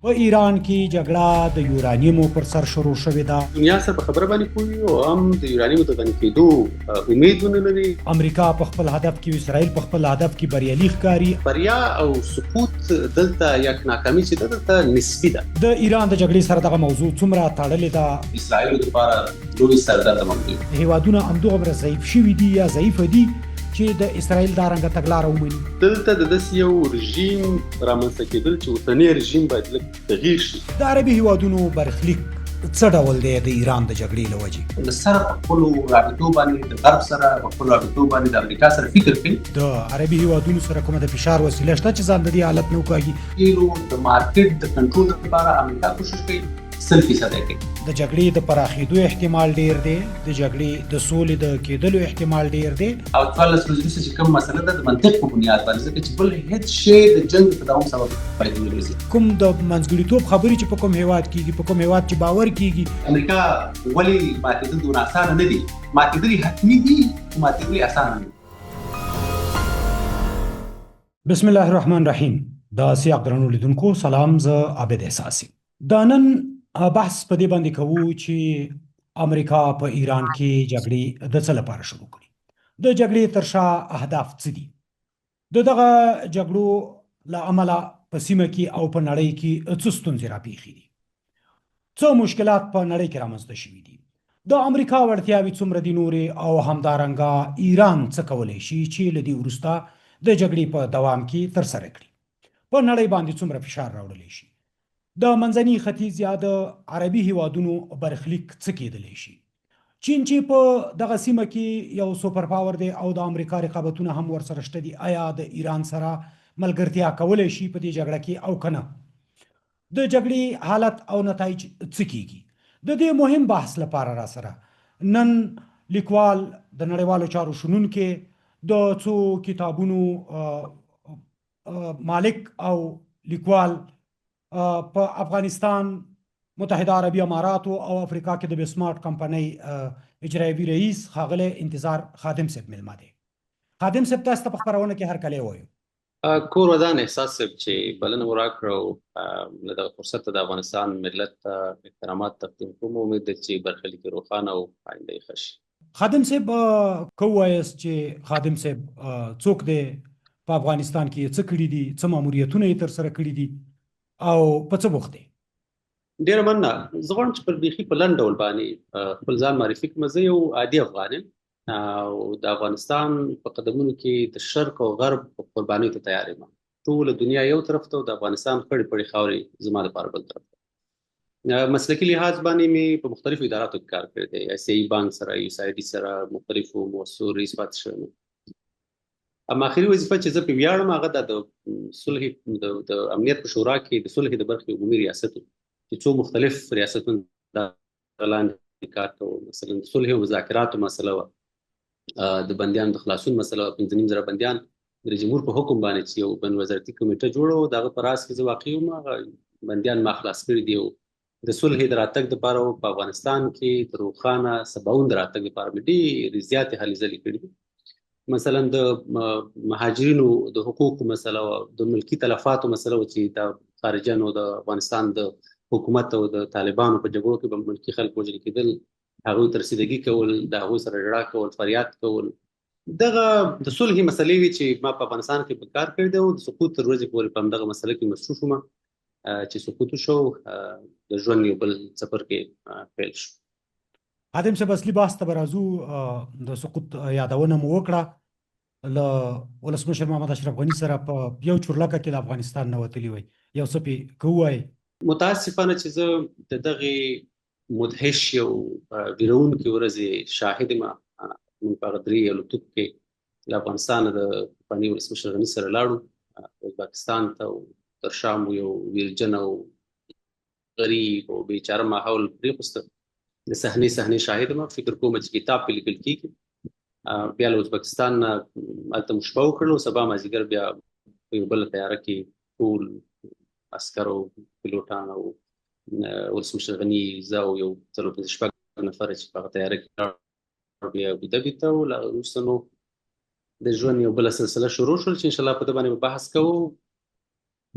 په ایران کې جګړه د یورانیمو پر سر شروع شوې ده. دنیا سره په خبره باندې پوه وي او هم د یورانیمو د غني کېدو امید ونه لري. امریکا په خپل هدف کې او اسرائیل په خپل هدف کې بریالي ښکاري. بریا او سقوط دلته یا ناکامي چې ده دلته نسبي ده. د ایران د جګړې سره دغه موضوع څومره تړلې ده؟ اسرائیلو لپاره لوی سردرد موجود. هېوادونه همدومره ضعیف شوي دي یا ضعیف دي چې د اسرائیل دا رنګه تګلاره ومني. دلته د داسې یو رژیم رامنځته کېدل چې اوسنی رژیم باید لږ تغییر شي. د عربي هېوادونو برخلیک څه ډول دی د ایران د جګړې له وجې؟ له سره په خپلو رابطو باندې د غرب سره، په خپلو رابطو باندې د امریکا سره فکر کوي. د عربي هېوادونو سره کومه د فشار وسیله شته چې ځان د دې حالت نه وکاږي؟ تیلو د مارکیټ د کنټرول لپاره امریکا کوشش کوي. 100% کوي. د جګړې د پراخېدو احتمال ډېر دی، د جګړې د سولې د کېدلو احتمال ډېر دی. او 14 ورځې وروسته چې کوم مسله ده د منطق په بنیاد باندې، ځکه چې بل هېڅ شی د جنګ د تداوم سبب باید نه ګرځي. کوم د منځګړیتوب خبرې چې په کوم هېواد کېږي، په کوم هېواد چې باور کېږي. امریکا ولې ماتېدل دومره اسانه نه دي؟ ماتېدل یې حتمي دي، خو ماتېدل یې اسانه نه دي. بسم الله الرحمن الرحیم. د سیاق درنو لیدونکو سلام، زه عابد احساس یم. دا نن بحث په دې باندې کوو چې امریکا په ایران کې جګړې د څه لپاره شروع کړي، د جګړې تر شا اهداف څه دي، د دغه جګړو له امله په سیمه کې او په نړۍ کې څه ستونزې راپېښې دي، څه مشکلات په نړۍ کې رامنځته شوي دي، د امریکا وړتیاوې څومره دي نورې، او همدارنګه ایران څه کولی شي چې له دې وروسته د جګړې په دوام کې ترسره کړي، په نړۍ باندې څومره فشار راوړلی شي، د منځني ختیځ یا د عربي هیوادونو برخلیک څه کېدلی شي، چین چې په دغه سیمه کې یو سوپر پاور دی او د امریکا رقابتونه هم ورسره شته دي، آیا د ایران سره ملګرتیا کولی شي په دې جګړه کې او که نه، د جګړې حالت او نتایج څه کیږي؟ د دې مهم بحث لپاره را سره نن لیکوال، د نړیوالو چارو شنونکی، د څو کتابونو مالک او لیکوال، په افغانستان، متحده عربي اماراتو او افریقا کې د بسمارټ کمپنۍ اجرایوي رئیس ښاغلی انتظار خادم صاحب مېلمه دی. خادم صاحب، تاسو ته په خپرونه کې هرکلی وایو. کور ودان احساس صاحب چې بلنه مو راکړه او له دغه فرصته د افغانستان ملت ته احترامات تقدیم کوم. امید ده چې برخلیک یې روښانه او آینده یې ښه شي. خادم صاحب، که ووایاست چې خادم صاحب څوک دی، په افغانستان کې یې څه کړي دي، څه ماموریتونه یې ترسره کړي دي او په څه بوخت دی؟ ډېره مننه. زه غواړم چې پر بیخي په لنډ ډول باندې خپل ځان معرفي کړم. زه یو عادي افغان یم او د افغانستان په قدمونو کې د شرق او غرب په قربانۍ ته تیار یم. ټوله دنیا یو طرف ته او د افغانستان خړې پړې خاورې زما لپاره بل طرف ته. مسلکي لحاظ باندې مې په مختلفو اداراتو کې کار کړی دی، اس ای بانک سره، یو اس آی ډي سره، مختلفو موسسو رئیس پاتې شوی یم. اما اخري وظیفه چې زه پرې ویاړم هغه د صلح د امنیت په شورا کې د صلح د برخې عمومي ریاست و، چې څو مختلف ریاستونه د لاندې کار کوو. مثلا د صلح او مذاکراتو مسله وه، د بندیانو د خلاصون مسله وه. 5,500 بندیان د جمهور په حکم باندې چې یو بین وزارتي کمیټه جوړه وه، د هغه په راس کې زه واقع وم، هغه بندیان ما خلاص کړي دي. او د صلح د راتګ لپاره په افغانستان کې د روښانه سباوون د راتګ لپاره مې ډېرې زیاتې هلې ځلې کړې دي. مثلا د مهاجرینو د حقوقو مسله وه، د ملکي تلفاتو مسله وه چې د خارجیانو د افغانستان د حکومت او د طالبانو په جګړو کې به ملکي خلک وژل کېدل، هغوی ته رسیدګي کول، د هغوی سره ژړا کول، فریاد کول. دغه د صلحې مسلې وي چې ما په افغانستان کې په کار کړی دی او د سقوط تر ورځې پورې په همدغه مسله کې مصروف وم چې سقوط وشو، د ژوند یو بل څپرکی پیل شو. خادم صاحب، اصلي بحث ته به راځو. د سقوط یادونه مو وکړه، له ولسمشر محمد اشرف غني سره په یو چورلکه کې له افغانستان نه وتلي وئ، یو څه پې که ووایئ. متاسفانه چې زه د دغې مدهش یو ویرونکې ورځې شاهد یم. موږ په هغه درې الوتکو کې له افغانستانه د پخواني ولسمشر غني سره لاړو ازبکستان ته، او تر شا مو یو ویرجن او غریب او بیچاره ماحول پرېښوسته. د صحنې صحنې شاهد یم. فکر کوم چې کتاب پې لیکل کېږي. بیا له ازبکستان نه هلته مو شپه وکړله او سبا مازدیګر بیا په یوه بله طیاره کې ټول عسکر او پیلوټان او ولسمشر غني، زه او یو څلور پنځه شپږ نفره چې په هغه طیاره کې لاړو بیا ابوظبي ته. او له هغه وروسته نو د ژوند یو بله سلسله شروع شول چې انشاءالله په ده باندې به بحث کوو.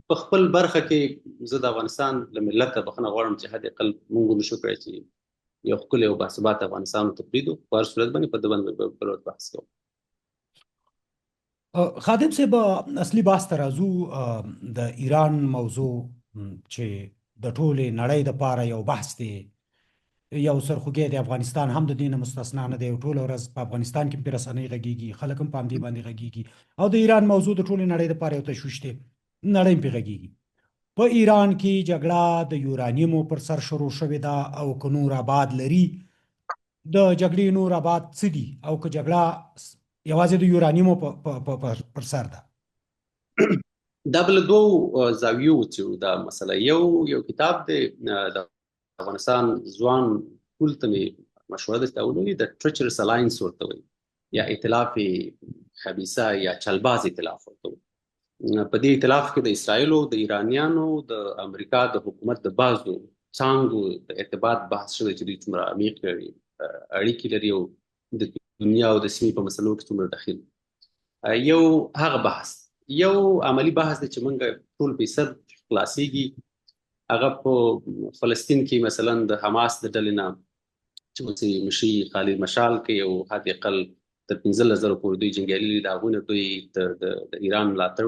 په خپل برخه کې زه د افغانستان له ملته بخښنه غواړم چې حد اقل مونږ نشو کړای چې یو ښکلی او باثباته افغانستان ته پرېږدو. په هر صورت باندې په ده باندې به بل وخت بحث کوو. خادم صاحب، اصلي بحث ته راځو. د ایران موضوع چې د ټولې نړۍ د پاره یو بحث دی، یو سرخوږی دی، افغانستان هم د دې نه مستثنا نه دی. ټوله ورځ په افغانستان کې په رسنۍ غږیږي، خلک هم په همدې باندې غږیږي، او د ایران موضوع د ټولې نړۍ د پاره یو تشویش دی، نړۍ هم پرې غږیږي. په ایران کې جګړه د یورانیمو پر سر شروع شوې ده او که نور ابعاد لري؟ د جګړې نور ابعاد څه دي، او که جګړه یوازې د یورانیمو پر سر ده؟ دا به له دوو زاویو وڅېړو دا مسله. یو کتاب دی، د افغانستان ځوان ټول ته مې مشوره ده چې دا ولولي، د ټریچرس الاینس ورته وایي، یا ائتلاف خبیثه یا چلباز ائتلاف ورته وایي. په دې ائتلاف کې د اسراییلو، د ایرانیانو، د امریکا د حکومت د بعضو څانګو د ارتباط بحث شوی چې دوی څومره عمیق اړیکې لري او د دنیا او د سیمې په مسلو کې څومره دخیل. یو هغه بحث، یو عملی بحث دی چې موږ ټول په سر خلاصيږي. هغه په فلسطین کې مثلا د حماس د ډلې نه چې اوس یې مشري خالد مشال کوي او حد اقل تر 15,000 پورې دوی جنګیالي لري، د هغوی نه دوی د ایران ملاتړ.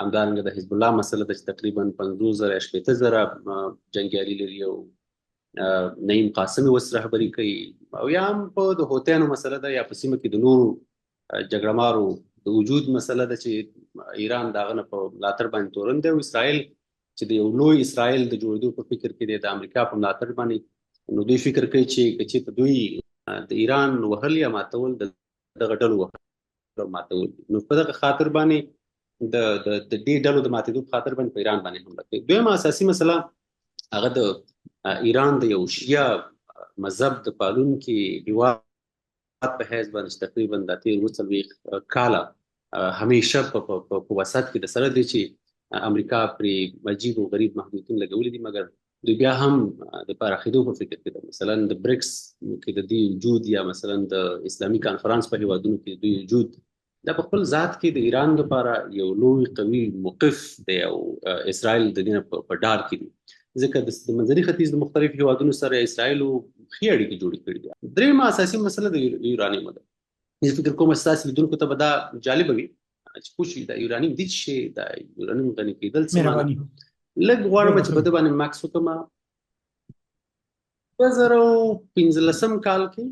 همدارنګه د حزب الله مسله ده چې تقریبا 50,000 یا 60,000 جنګیالي لري او نعیم قاسم اوس رهبري کوي. او یا هم په د هوتیانو مسله ده، یا په سیمه کې د نورو جګړه مارو د وجود مسله ده چې ایران د هغه نه په ملاتړ باندې تورن دی، او اسرائیل چې د یو لوی اسرائیل د جوړېدو په فکر کې دی د امریکا په ملاتړ باندې. نو دوی فکر کوي چې که چېرته دوی د ایران وهل یا ماتول، د دغه ډلو وهل او ماتول، نو په دغه خاطر باندې د د د دې ډلو د ماتېدو په خاطر باندې په ایران باندې حمله کوي. دویمه اساسي مسله هغه د ایران د یو شیعه مذهب د پالونکي هیواد په حیث باندې چې تقریبا د تېر 47 کاله همیشه په وسط کې د سره دی چې امریکا پرې عجیب او غریب محدودیتونه لګولي دي، مګر دوی بیا هم د پراخېدو په فکر کې ده. مثلا د بریکس کې د دوی وجود، یا مثلا د اسلامي کانفرانس په هیوادونو کې د دوی وجود، دا په خپل ذات کې د ایران لپاره یو لوی قوي موقف دی، او اسرائیل د دې نه په ډار کې دي، ځکه د منځني ختیځ د مختلفو هیوادونو سره اسرائیل ښې اړیکې جوړې کړې دي. درېیمه اساسي مسله د یورانیم ده. زه فکر کوم ستاسو لیدونکو ته به دا جالبه وي چې پوه شي دا یورانیم دي چې دا یورانیم غني کېدل څه معنا. لږ غواړم چې په ده باندې مکس وکړم. 2015 کال کې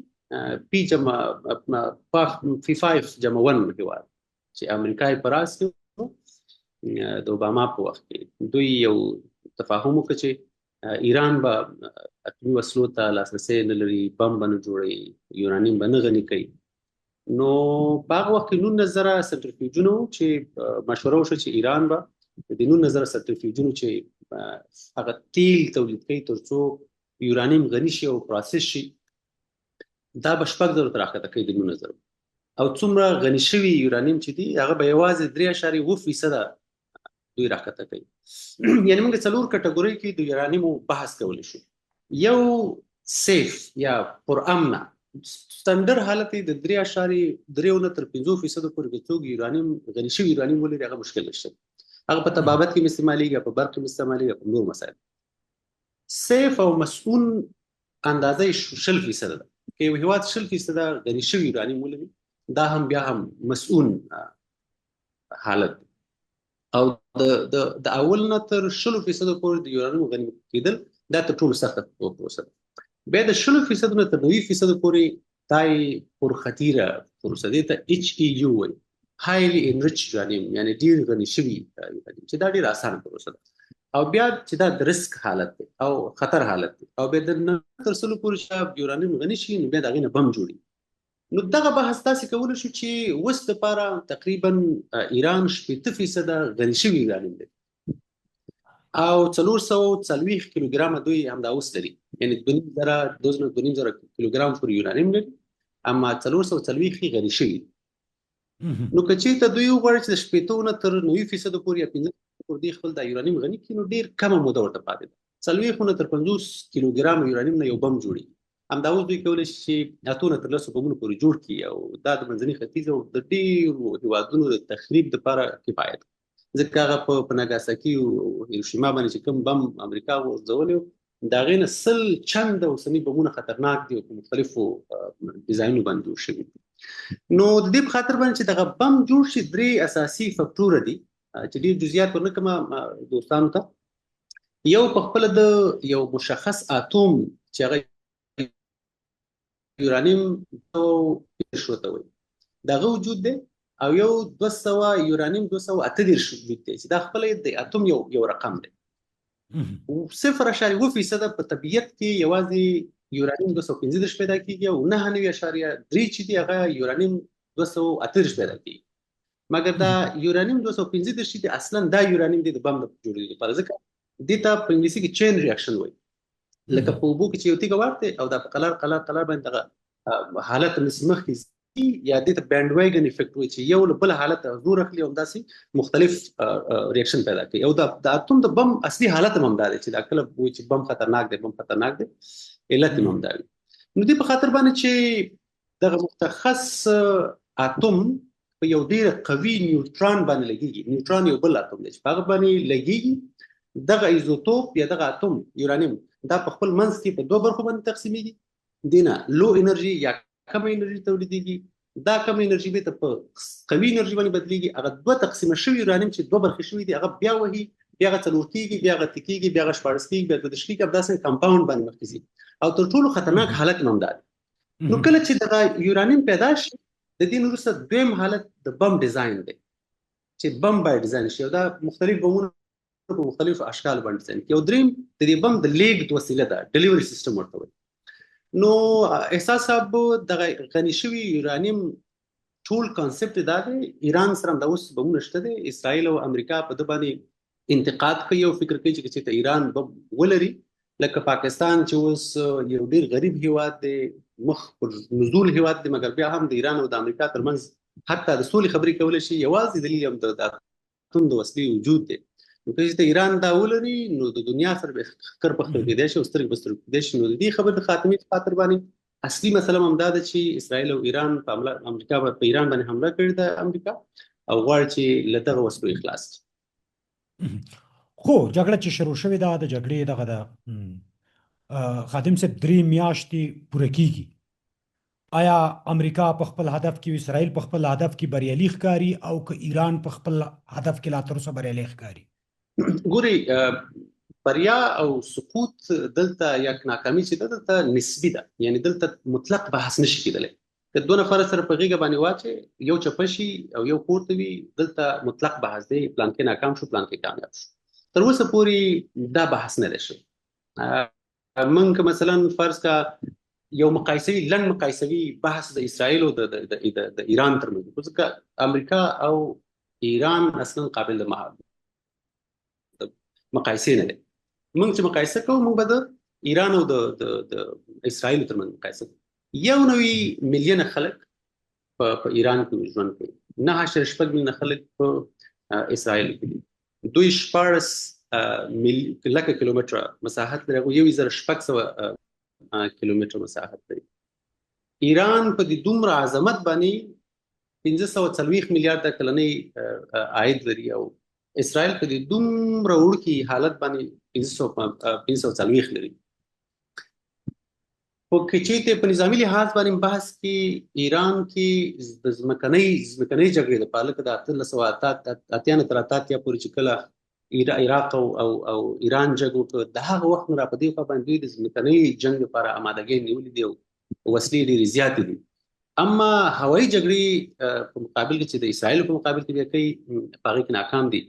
پی جمع پی 5 جمع 1 هیواد چې امریکا یې په راس کې د اوباما په وخت کې دوی یو تفاهم وکړ چې ایران به اټومي وسلو ته لاسرسی نه لري، بم به نه جوړوي، یورانیم به نه غني کوي. نو په هغه وخت کې 19,000 سنټرفیوجونو چې مشوره وشوه چې ایران به د 19,000 سنټرفیوجونو چې هغه تیل تولید کوي ترڅو یورانیم غني شي او پروسس شي، دا به 6,000 ته راښکته کوي د 19,000، او څومره غني شوي یورانیم چې دي هغه به یوازې 3.7% دوی راښکته کوي. یعنی موږ څلور کټګورۍ کې د یورانیمو بحث کولی شو. یو سیف یا پرامنه ستندر حالت د 3.3 نه تر 5% پورې که څوک یورانیم غني شوي یورانیم ولري هغه مشکل نشته، هغه په طبابت کې استعمالېږي، په برق کې استعمالېږي، په نور مسایل. سیف او مسؤل اندازه یې 20% ده. که یو هیواد 20% غني شوي یورانیم ولري دا هم بیا هم مسؤل حالت دی. او د د د اول نه تر 20% پورې د یورانیم غني کېدل دا تر ټولو سخته پروسه ده. بیا د 20% نه تر 90% پورې دا پرخطیره پروسه ده، ته ایچ ای یو وایي، هایلی انریچ یورانیم، یعنی ډیر غني شوي یورانیم چې دا ډیر اسانه پروسه ده. او بیا چې دا د ریسک حالت دی او خطر حالت دی، او بیا د نه تر 100 پورې چې یورانیم غني شي نو بیا د هغې نه بم جوړي. نو دغه بحث تاسو کولی شو چې اوس دپاره تقریبا ایران 60% غني شوي یورانیم لري او 440 کیلوګرامه دوی همدا اوس لري، یعنی 2,500 2,500 کیلوګرام پورې یورانیم لري، اما 440 یې غني شوي. نو که چېرته دوی وغواړي چې د 60 نه تر 90% پورې یا 5 پورې دوی خپل دا یورانیم غني کړي نو ډېر کمه موده ورته پاتې ده. 40 نه تر 50 کیلوګرام یورانیم نه یو بم جوړېږي. همدا اوس دوی کولی شي چې 8 نه تر 10 بمونو پورې جوړ کړي، او دا د منځني ختیځ او د ډېرو هیوادونو د تخریب لپاره کفایت. ځکه هغه په ناګاساکي او هیروشیما باندې چې کوم بم امریکا غورځولی د هغې نه 100 چنده اوسني بمونه خطرناک دي او په مختلفو ډیزاینونو باندې جوړ شوي دي. نو د دې په خاطر باندې چې دغه بم جوړ شي درې اساسي فکتوره دي چې ډېر جزئیات ورنه کوم دوستانو ته. یو په خپل د یو مشخص اتوم چې هغه یورانیم 230 ورته وایي دغه وجود دی، او یو 200 یورانیم 238 وجود دی چې دا خپل د اتوم یو رقم دی. 0.7% په طبیعت کې یوازې یورانیم 235 پیدا کیږي او 99.3 چې دی هغه یورانیم 238 پیدا کیږي. مګر دا یورانیم 235 چې دی اصلا دا یورانیم دی د بم د جوړېدو لپاره، ځکه دې ته په انګلیسي کې چین ریاکشن وایي. لکه په اوبو کې چې یو تیږه ورته او دا په قلار قلار قلار باندې دغه حالت مخکې ځي، یا دې ته بینډ ویګن افیکټ وایي چې یو له بل حالت زور اخلي او همداسې مختلف ریاکشن پیدا کوي. او دا د اتوم د بم اصلي حالت هم همدا دی چې دا کله وایي چې بم خطرناک دی، بم خطرناک دی، علت یې هم همدا وي. نو دې په خاطر باندې چې دغه متخصص اتوم په یو ډیر قوي نیوټران باندې لګیږي، نیوټران یو بل اتوم دی چې په هغه باندې لګیږي، دغه ایزوتوپ یا دغه اتوم یورانیم دا په خپل منځ کې په دوه برخو باندې تقسیمیږي. دینه لو انرژي یا کمه انرژي تولیدیږي، دا کمه انرژي بیرته په قوي انرژي باندې بدلیږي. هغه دوه تقسیمه شوي یورانیم چې دوه برخې شوي دي هغه بیا وهي، بیا هغه څلور کیږي، بیا هغه اته کیږي، بیا هغه 16 کیږي، بیا 22 کیږي، همداسې کمپاوند باندې مخکې ځي او تر ټولو خطرناک حالت هم همدا دی. نو کله چې دغه یورانیم پیدا شي د دې وروسته دویم حالت د بم ډیزاین دی چې بم باید ډیزاین شي او دا مختلف بمونه په مختلفو اشکالو باندې ډیزاین کړي. او دریم د دې بم د لیږد وسیله ده، ډیلیوري سیستم ورته وایي. نو احساس صاحب دغه غني شوي یورانیم ټول کانسپټ دا دی. ایران سره هم دا اوس بمونه شته دی، اسرائیل او امریکا په ده باندې انتقاد کوي او فکر کوي چې که چېرته ایران بم ولري، لکه پاکستان چې اوس یو ډېر غریب هیواد دی، مخ پر نزول هیواد دی، مګر بیا هم د ایران او د امریکا ترمنځ حتی د سولې خبرې کولی شي، یوازې دلیل هم د اتوم د وسلې وجود دی. نو که چېرته ایران دا ولري نو د دنیا سره به ښکر په ښکر کېدای شي او سترګې په سترګو کېدای شي. نو د دې خبرې د خاتمې په خاطر باندې اصلي مسله هم دا ده چې اسرائیل او ایران په حمله، امریکا په ایران باندې حمله کړې ده امریکا، او غواړي چې له دغه وسلو یې خلاص کړي. خو جګړه چې شروع شوې ده، د جګړې دغه د خادم صاحب 3 میاشتې پوره کیږي. آیا امریکا په خپل هدف کې، اسرائیل په خپل هدف کې بریالي ښکاري او که ایران په خپل هدف کې لا تر اوسه بریالی ښکاري؟ ګوري، بریا او سقوط دلته یا ناکامي چې ده دلته نسبي ده، یعنی دلته مطلق بحث نشي کېدلی. که دوه نفره سره په غېږه باندې واچي، یو چپه شي او یو پورته وي، دلته مطلق بحث دی، پلان کې ناکام شو، پلان کې کامیاب شو. تر اوسه پورې دا بحث نه دی شوی. موږ که مثلا فرض کا یو مقایسوي، لنډ مقایسوي بحث د اسرائیل او د ایران ترمنځ، ځکه امریکا او ایران اصلا قابل د مقایسې نه دی. موږ چې مقایسه کوو، موږ به د ایران او د اسرائیل ترمنځ مقایسه کوو. 91 میلیونه خلک په ایران کې ژوند کوي، 9.6 میلیونه خلک په اسرائیل کې دي. دوی 16 لکه کیلومتره مساحت لري، هغوی 1600 کیلومتره مساحت لري. ایران په دې دومره عظمت باندې 540 میلیارده کلنۍ عاید لري، او اسرائیل په دې دومره وړوکي حالت باندې 540 لري. خو که چېرته په نظامي لحاظ باندې بحث کې ایران کې د ځمکنۍ جګړې لپاره، لکه د 1880 نه تر 88 پورې چې کله عراق او او او ایران جنګ وکړ، د هغه وخت نه را په دې خوا باندې دوی د ځمکنۍ جنګ لپاره آمادګۍ نیولې دي او وسلې ډېرې زیاتې دي. اما هوایي جګړې په مقابل کې چې د اسرائیل په مقابل کې بیا کوي، په هغې کې ناکام دي.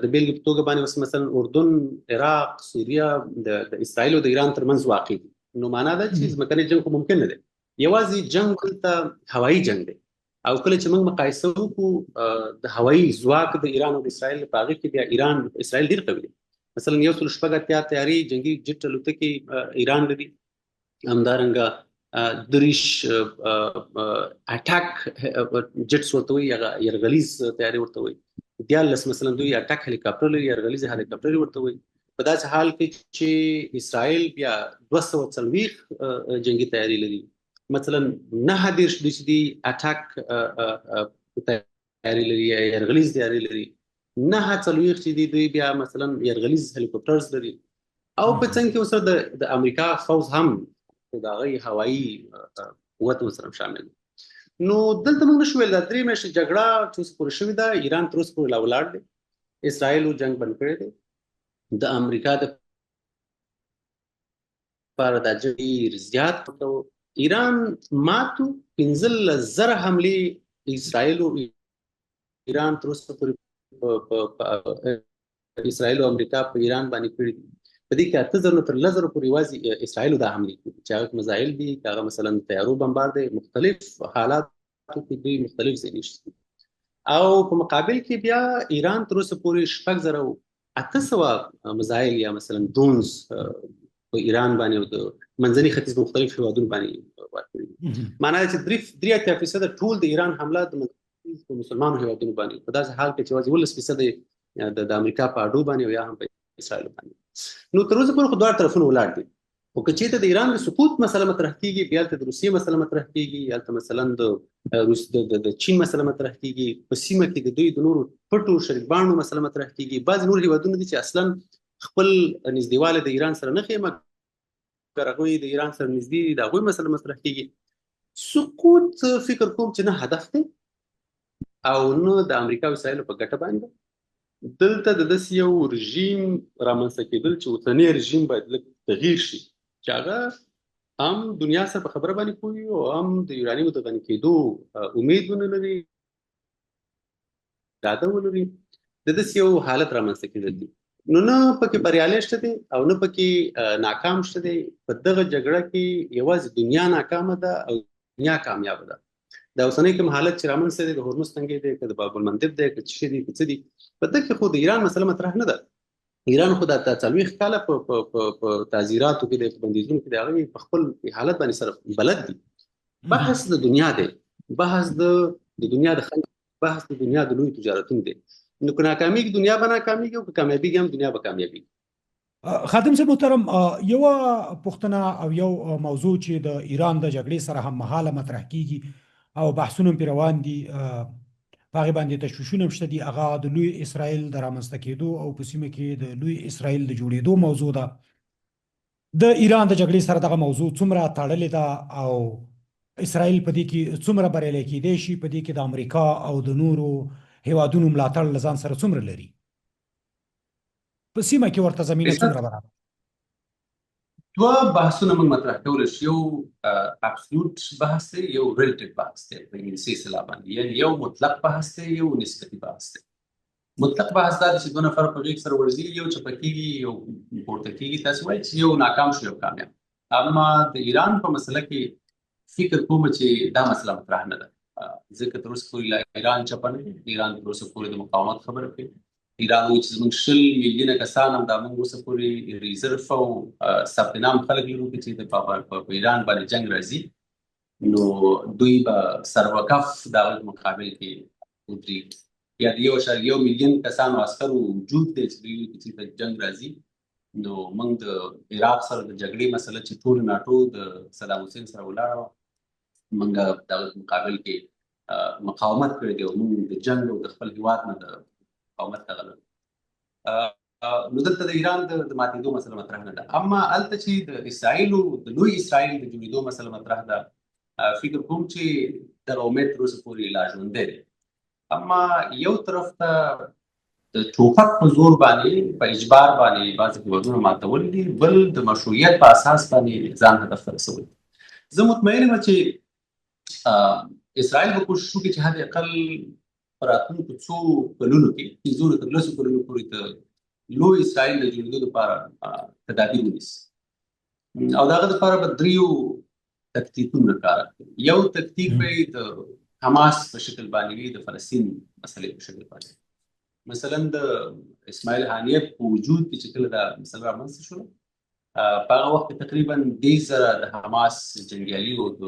د بېلګې په توګه باندې اوس مثلا اردن، عراق، سوریه د اسرائیل او د ایران ترمنځ واقع دي. نو معنا دا چې ځمکنی جنګ خو ممکن نه دی، یوازې جنګ دلته هوایي جنګ دی. او کله چې موږ مقایسه وکړو د هوایي ځواک د ایران او د اسرائیل په هغې کې بیا ایران اسرائیل ډېر قوي دی. مثلا 186 طیارې جنګي جټ الوتکې ایران لري، همدارنګه 23 اټاک جټس ورته وایي، هغه یرغلیز طیارې ورته وایي، 13 مثلا دوی اټاک هلیکاپټر لري، یرغلیز هلیکاپټر ورته وایي. په داسې حال کې چې اسرائیل بیا 240 جنګي طیارې لري، مثلا 39 دوی چې دي اټاک طیارې لري یا یرغلیز طیارې لري، 49 چې دي، دوی بیا مثلا یرغلیز هلیکوپټرز لري، او په څنګ کې ورسره د امریکا فوځ هم د هغوی هوایي قوت ورسره شامل. نو دلته موږ نشو ویل دا 3 میاشتې جګړه چې اوس پورې شوې ده، ایران تر اوسه پورې لا ولاړ دی، اسرائیل جنګ بند کړی دی، د امریکا د لپاره دا ډېر زیات ایران ماتو 15,000 حملې اسرائیل او ایران تر اوسه پورې په اسرائیل او امریکا په ایران باندې کړې دي. په دې کې 8,000 نه تر 10,000 پورې یوازې اسرائیل دا حملې کړي، چې هغه مزایل دي، که هغه مثلا طیارو بمبار دی، مختلف حالاتو کې دوی مختلف ځای نشته. او په مقابل کې بیا ایران تر اوسه پورې 6,800 مزایل یا مثلا ډرونز په ایران باندې او د منځني ختیځ مختلف هیوادونو باندې ورکړي. معنا چې 83% ټول د ایران حمله د منځني په مسلمانو هیوادونو باندې، په داسې حال کې چې یوازې 19% د امریکا په اډو باندې او یا هم په اسرائیل باندې. نو تر اوسه پورې خو دواړه طرفونه ولاړ دي. خو که چېرته د ایران د سقوط مسله مطرح کیږي، بیا هلته د روسیې مسله مطرح کیږي، هلته مثلا د روس د چین مسله مطرح کیږي، په سیمه کې د دوی د نورو پټو شریکباڼو مسله مطرح کیږي. بعضې نور هیوادونه دي چې اصلا خپل نږدېوالی د ایران سره نه ښیي، مګر هغوی د ایران سره نږدې دي، د هغوی مسله مطرح کیږي. سقوط فکر کوم چې نه هدف دی او نه د امریکا او اسرائیل په ګټه باندې. دلته د داسې یو رژیم رامنځته کېدل چې اوسنی رژیم باید لږ تغییر شي، چې هغه هم دنیا سره په خبره باندې پوه وي او هم د یورانیمو د غني کېدو امید ونه لري، اراده ولري. د داسې یو حالت رامنځته کېدل دي. نو نه پکې بریالی شته دی او نه پکې ناکام شته دی. په دغه جګړه کې یوازې دنیا ناکامه ده او دنیا کامیابه ده. د اوسنۍ کوم حالت چې رامنځته دی، د هرمز تنګی دی، که د باب المندب دی، که څه دي که څه دي، په دې کې خو د ایران مسله مطرح نه ده. ایران خو د 40 کاله په په په په تعزیراتو کې دی، په بندیزونو کې دی، هغوی په خپل حالت باندې سره بلد دي. بحث د دنیا دی، بحث د دنیا د خلکو، بحث د دنیا د لوی تجارتونو دی. نو که ناکامیږي دنیا به ناکامیږي، او که کامیابیږي هم دنیا به کامیابیږي. خادم صاحب محترم، یوه پوښتنه او یو موضوع چې د ایران د جګړې سره هم مهاله مطرح کیږي او بحثونه هم پرې روان دي، په هغې باندې تشویشونه هم شته دي، هغه د لوی اسرائیل د رامنځته کېدو او په سیمه کې د لوی اسرائیل د جوړېدو موضوع ده. د ایران د جګړې سره دغه موضوع څومره تړلې ده او اسرائیل په دې کې څومره بریالی کېدای شي؟ په دې کې د امریکا او د نورو هیوادونو ملاتړ له ځان سره څومره لري؟ په سیمه کې ورته زمینه څومره برابر؟ دوه بحثونه موږ مطرح کولی شو. یو ابسولوټ بحث دی، یو ریلیټیو بحث دی په انګلیسي اصطلاح باندې، یعنی یو مطلق بحث دی، یو نسبتي بحث دی. مطلق بحث دا دی چې دوه نفر په غېږ سره ورځي، یو چپه کېږي، یو پورته کېږي. تاسو وایئ چې یو ناکام شو، یو کامیاب. اما د ایران په مسله کې فکر کوم چې دا مسله مطرح نه ده، ځکه تر اوسه پورې لا ایران چپه نه دی. ایران تر اوسه پورې د مقاومت خبره کوي. ایران وایي چې زموږ 20 میلیونه کسان هم دا موږ اوسه پورې ریزرف او ثبت نام خلک لرو، چې په ایران باندې جنګ راځي نو دوی به سروکف د هغوی په مقابل کې ودرېږي. یا د 1.1 میلیون کسانو عسکرو وجود دی چې دوی وایي چې جنګ راځي نو موږ د عراق سره د جګړې مسله چې ټول ناټو د صدام حسین سره ولاړه وه، موږ د هغوی په مقابل کې مقاومت کړی دی او موږ د جنګ او د خپل هیواد نه د مقاومت دغه لرو. نو دلته د ایران د ماتېدو مسله مطرح نه ده. اما هلته چې د اسرائیل د لوی اسرائیل د جوړېدو مسله مطرح ده، فکر کوم چې دغه امید تر اوسه پورې لا ژوندی دی. اما یو طرف ته د ټوپک په زور باندې په اجبار باندې بعضې هېوادونه ماتول دي، بل د مشروعیت په اساس باندې ځان هدف ته رسول دي. زه مطمئن یم چې اسرائیل به کوشش وکړي چې حد اقل په راتلونکو څو کلونو کې، 5 نه تر 10 کلونو پورې، د لوی اسرائیل د جوړېدو لپاره تدابیر ونیسي. او د هغه لپاره به دریو تکتیکونه کار اخلي. یو تکتیک به یې د حماس په شکل باندې وي، د فلسطین مسلې په شکل باندې. مثلا د اسماعیل هانیه په وجود کې چې کله دا مسله رامنځته شوه، په هغه وخت کې تقریبا 30,000 د حماس جنګیالي او د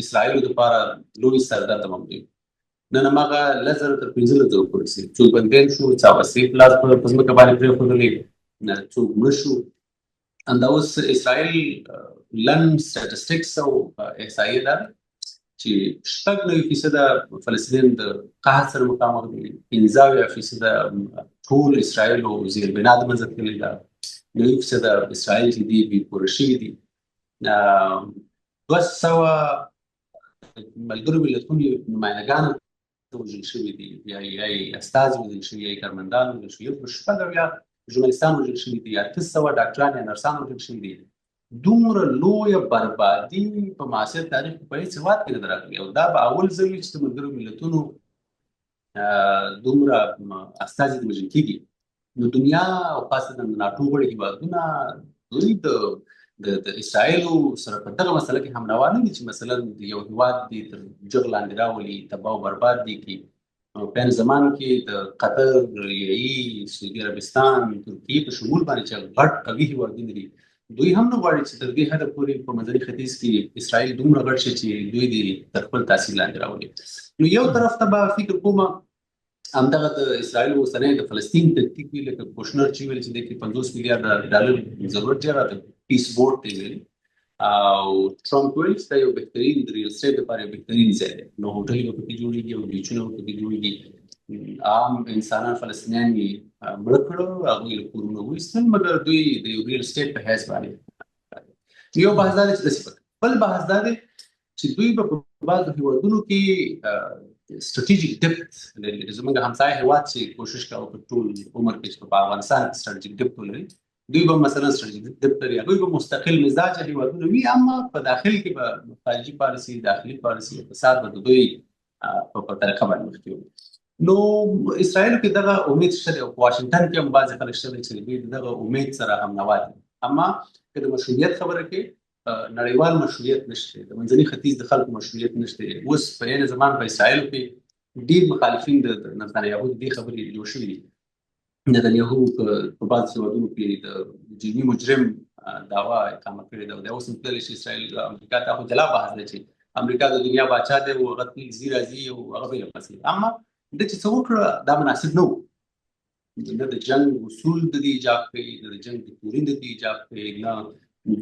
اسرائیلو دپاره لوی سردرد ممدوی. نن هماغه 10,000 تر 15,000 پورې رسېږي. څوک بندیان شو، څا وسلې په لاس په ځمکه باندې پرېښودلې، څوک مړه شو. همدا اوس اسرائیل لن سټاتستکس او احصایې ده چې 96% فلسطینیان د قحط سره مخامخ دي، 75% ټول اسرائیل او زیربنا د منځه تللې ده، 90% اسرائیل چې دي بې کوره شوي دي. 200 ملګرو ملتونو نمایندګان وژل شوي دي، یا یې استازي وژل شوي، یا یې کارمندان وژل شوي، 76 ژورنالیستان وژل شوي دي، 800 ډاکټران یا نرسان وژل شوي دي. دومره لویه بربادي په معاصر تاریخ کې په هېڅ هېواد کې نه ده راغلې، او دا به اول ځل وي چې د ملګرو ملتونو دومره استازي وژل کېږي. نو دنیا او خاصتاً د ناټو غړي هېوادونه دوی د اسرائیل سره په دغه مسله کې همنوا نه دي چې مثلا یو هېواد دې تر جغ لاندې راولي، تباه او برباد دي کړي. په عین زمان کې د قطر، یی، سعودي عربستان، ترکیې په شمول باندې چې غټ قوي هېوادونه دي، دوی هم نه غواړي چې تر دې حده پورې په منځني ختیځ کې اسرائیل دومره غټ شي چې دوی دې تر خپل تاثیر لاندې راولي. نو یو طرف ته به فکر کوم همدغه د اسرائیل اوسنی د فلسطین تکتیک وي، لکه کوشنر چې ویل چې دې کې 50 میلیارډ ډالر ضرورت دی، راته پیس بورډ ته ویل، او ټرمپ ویل چې دا یو بهترین د ریل اسټیټ لپاره یو بهترین ځای دی، نو هوټلې به پکې جوړېږي او بیچونه به پکې جوړېږي. عام انسانان فلسطینیان یې مړه کړو، هغوی له کورونو وایستل، مګر دوی د یو ریل اسټیټ په حیث باندې. یو بحث دا دی چې داسې، بل بحث دا دی چې دوی به په بعضو هېوادونو کې ستراتیژیک ډیپت لري. زموږ همسایه هېواد چې کوشش کاوه په ټول عمر کې چې په افغانستان کې ستراتیژیک ډیپت ولري، دوی به مثلا ستراتیژیک ډیپت لري. هغوی به مستقل مزاج هېوادونه وي، اما په داخل کې به خارجي پالیسي، داخلي پالیسي، اقتصاد به د دوی په طریقه باندې مخکې وي. نو اسرائیل کې دغه امید شته دی، او په واشنګټن کې هم بعضې خلک شته دی چې دوی دغه امید سره همنوا دي. اما که د مشروعیت خبره کې، نړیوال مشروعیت نشته، د منځني ختیځ د خلکو مشروعیت نشته. اوس په عین زمان په اسرائیل کې ډېر مخالفین د نتانیاهو د دې خبرې جوړ شوي دي. نتانیاهو په بعضو هېوادونو کې د جرمي مجرم دعوا اقامه کړې ده، او دا اوس هم تللی شي اسرائیل امریکا ته. خو جلا بحث دی چې امریکا د دنیا باچا دی او هغه ځي راځي او هغه بېله مسله. اما ده چې څه وکړه دا مناسب نه و، نه د جنګ اصول د دې ایجاب کوي، نه د جنګ د تورین د دې ایجاب کوي، نه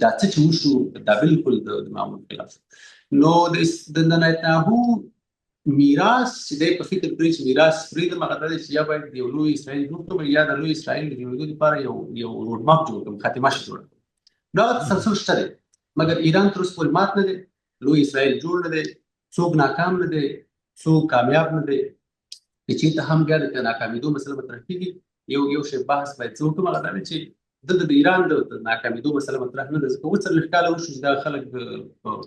دا څه چې وشو دا بالکل د معمول خلاف. نو د نتانیاهو میراث چې دی په فکر کړی چې میراث پرېږدم، هغه دا دی چې یا باید یو لوی اسرائیل جوړ کړم، یا د لوی اسرائیل د جوړېدو لپاره یو روډ ماپ جوړ کړم، خاتمه شي جوړه کړم. نو هغه تسلسل شته دی، مګر ایران تر اوسه پورې مات نه دی، لوی اسرائیل جوړ نه دی، څوک ناکام نه دی، څوک کامیاب نه دی. که چېرته هم بیا د ناکامېدو مسله مطرح کېږي، یو شی بحث باید څه وکړم، هغه دا دی چې دلته د ایران د ناکامېدو مسله مطرح نه ده، ځکه 47 کاله وشو چې دا خلک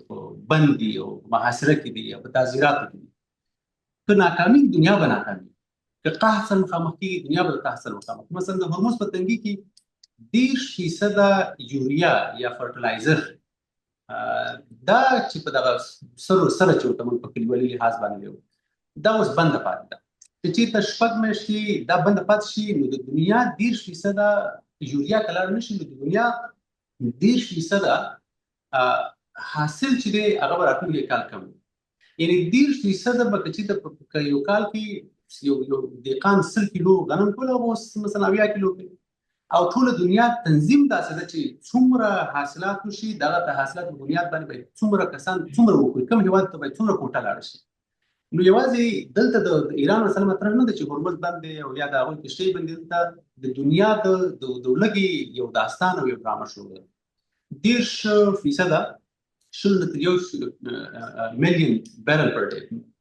په بند دي او محاصره کې دي او په تعزیراتو کې دي. که ناکامي، دنیا به ناکامي، که قحط سره مخامخ کېږي، دنیا به د قحط سره مخامخ. مثلا د هرمز په تنګي کې 30% یوریا یا فرټلایزر دا چې په دغه سره سره چې ورته موږ په کلیوالي لحاظ باندې وایو، دا اوس بنده پاتې ده. که چېرته 6 میاشتې دا بنده پاتې شي، نو د دنیا 30% یوریا که لاړ نه شي، نو د دنیا 30% حاصل چې دی هغه به راتلونکی کال کم وي. یعنې 30% به که چېرته په یو کال کې یو دهقان 100 کیلو غنم کول، هغه اوس مثلا 70 کیلو کوي. او ټوله دنیا تنظیم داسې ده چې څومره حاصلات وشي، دغه د حاصلات په بنیاد باندې باید څومره کسان څومره وخوري، کوم هېواد ته باید څومره کوټه لاړه شي. نو یوازې دلته د ایران مسله مطرح نه ده چې هرمز بند دی او یا د هغوی کښتۍ بندې، دلته د دنیا د لږې یو داستان او یو ډرامه شروع ده. 30% 20 نه تر 1 میلیون بیرل پر ډے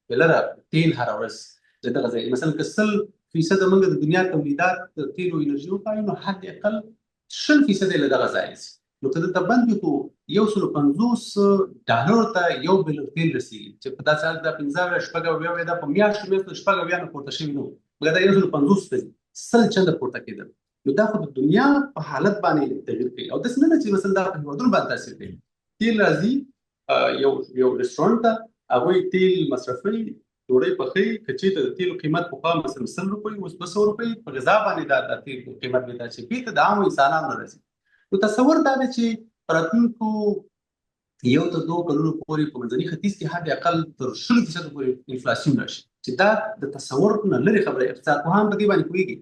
بیلره تیل هره ورځ له دغه ځای، مثلا که 100% موږ د دنیا تولیدات تیلو انرژي وکاروو، نو حد اقل 20% یې له دغه ځایه ځي. نو که دلته بند وي، خو 150 ډالرو ته یو بیلر تیل رسېږي، چې په داسې حال کې دا 75، 76 دا په میاشتو میاشتو 76 نه پورته شوي نه وو، مګر دا 150 ته ځي، 100 چنده پورته کېدل. نو دا خو د دنیا په حالت باندې تغیر کوي، او داسې نه ده چې مثلا دا په هېوادونو باندې تاثیر کوي. تیل راځي یو رستورانت ته، هغوی تیل مصرفوي، ډوډۍ پخوي. که چېرته د تیلو قیمت پخوا مثلا 100 روپۍ، اوس 200 روپۍ په غذا باندې دا د تیلو قیمت به دا چې بیرته د عامو انسانانو راځي. نو تصور دا دی چې په راتلونکو 1 تر 2 کلونو پورې په منځني ختیځ کې حد اقل تر 20% پورې انفلاسیون راشي، چې دا د تصور نه لرې خبره. اقتصاد پوهان په دې باندې پوهېږي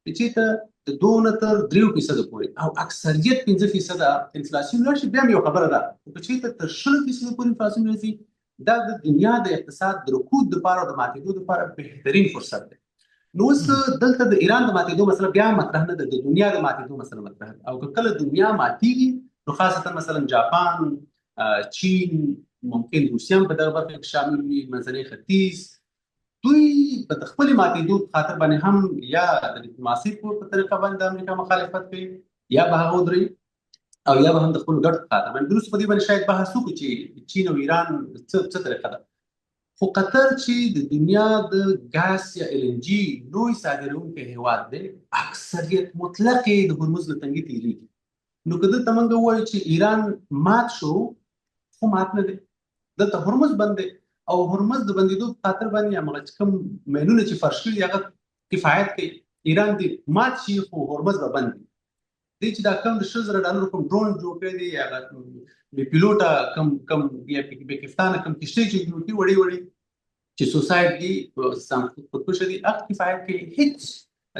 چې چېرته د 2 نه تر 3% پورې او اکثریت 5% انفلاسیون راشي، بیا هم یو خبره ده، خو که چېرته تر 20% پورې انفلاسیون راځي، دا د دنیا د اقتصاد د رکود لپاره او د ماتېدو لپاره بهترین فرصت دی. نو اوس دلته د ایران د ماتېدو مسله بیا مطرح نه ده، د دنیا د ماتېدو مسله مطرح ده. او که کله دنیا ماتېږي نو خاصتا مثلا جاپان، چین، ممکن روسیه هم په دغه برخه کې شامل وي، منځنی ختیځ، دوی په خپل ماتېدو په خاطر باندې هم یا د ډیپلوماسي په طریقه باندې د امریکا مخالفت کوي، یا به هغه ودروي، او یا به هم د خپلو ګټو په خاطر باندې. وروسته په دې باندې شاید بحث وکړو چې چین او ایران څه طریقه ده. خو قطر چې د دنیا د ګاز یا ال ان جي لوی صادرونکی هیواد دی، اکثریت مطلق یې د هرمز له تنګي تېرېږي. نو که دلته موږ ووایو چې ایران مات شو، خو مات نه دی، دلته هرمز بند دی، او هرمز د بندېدو په خاطر باندې همغه چې کوم مینونه چې فرش کړي هغه کفایت کوي. ایران دې مات شي خو هرمز به بند وي. دی چې دا کوم د 20,000 ډالرو کوم ډرون جوړ کړی دی، هغه بې پیلوټه کوم کوم یا بې کفتانه کوم کښتۍ چې جوړ کړي، وړې وړې چې سوسايډ دي، خودکشه دي، هغه کفایت کوي، هیڅ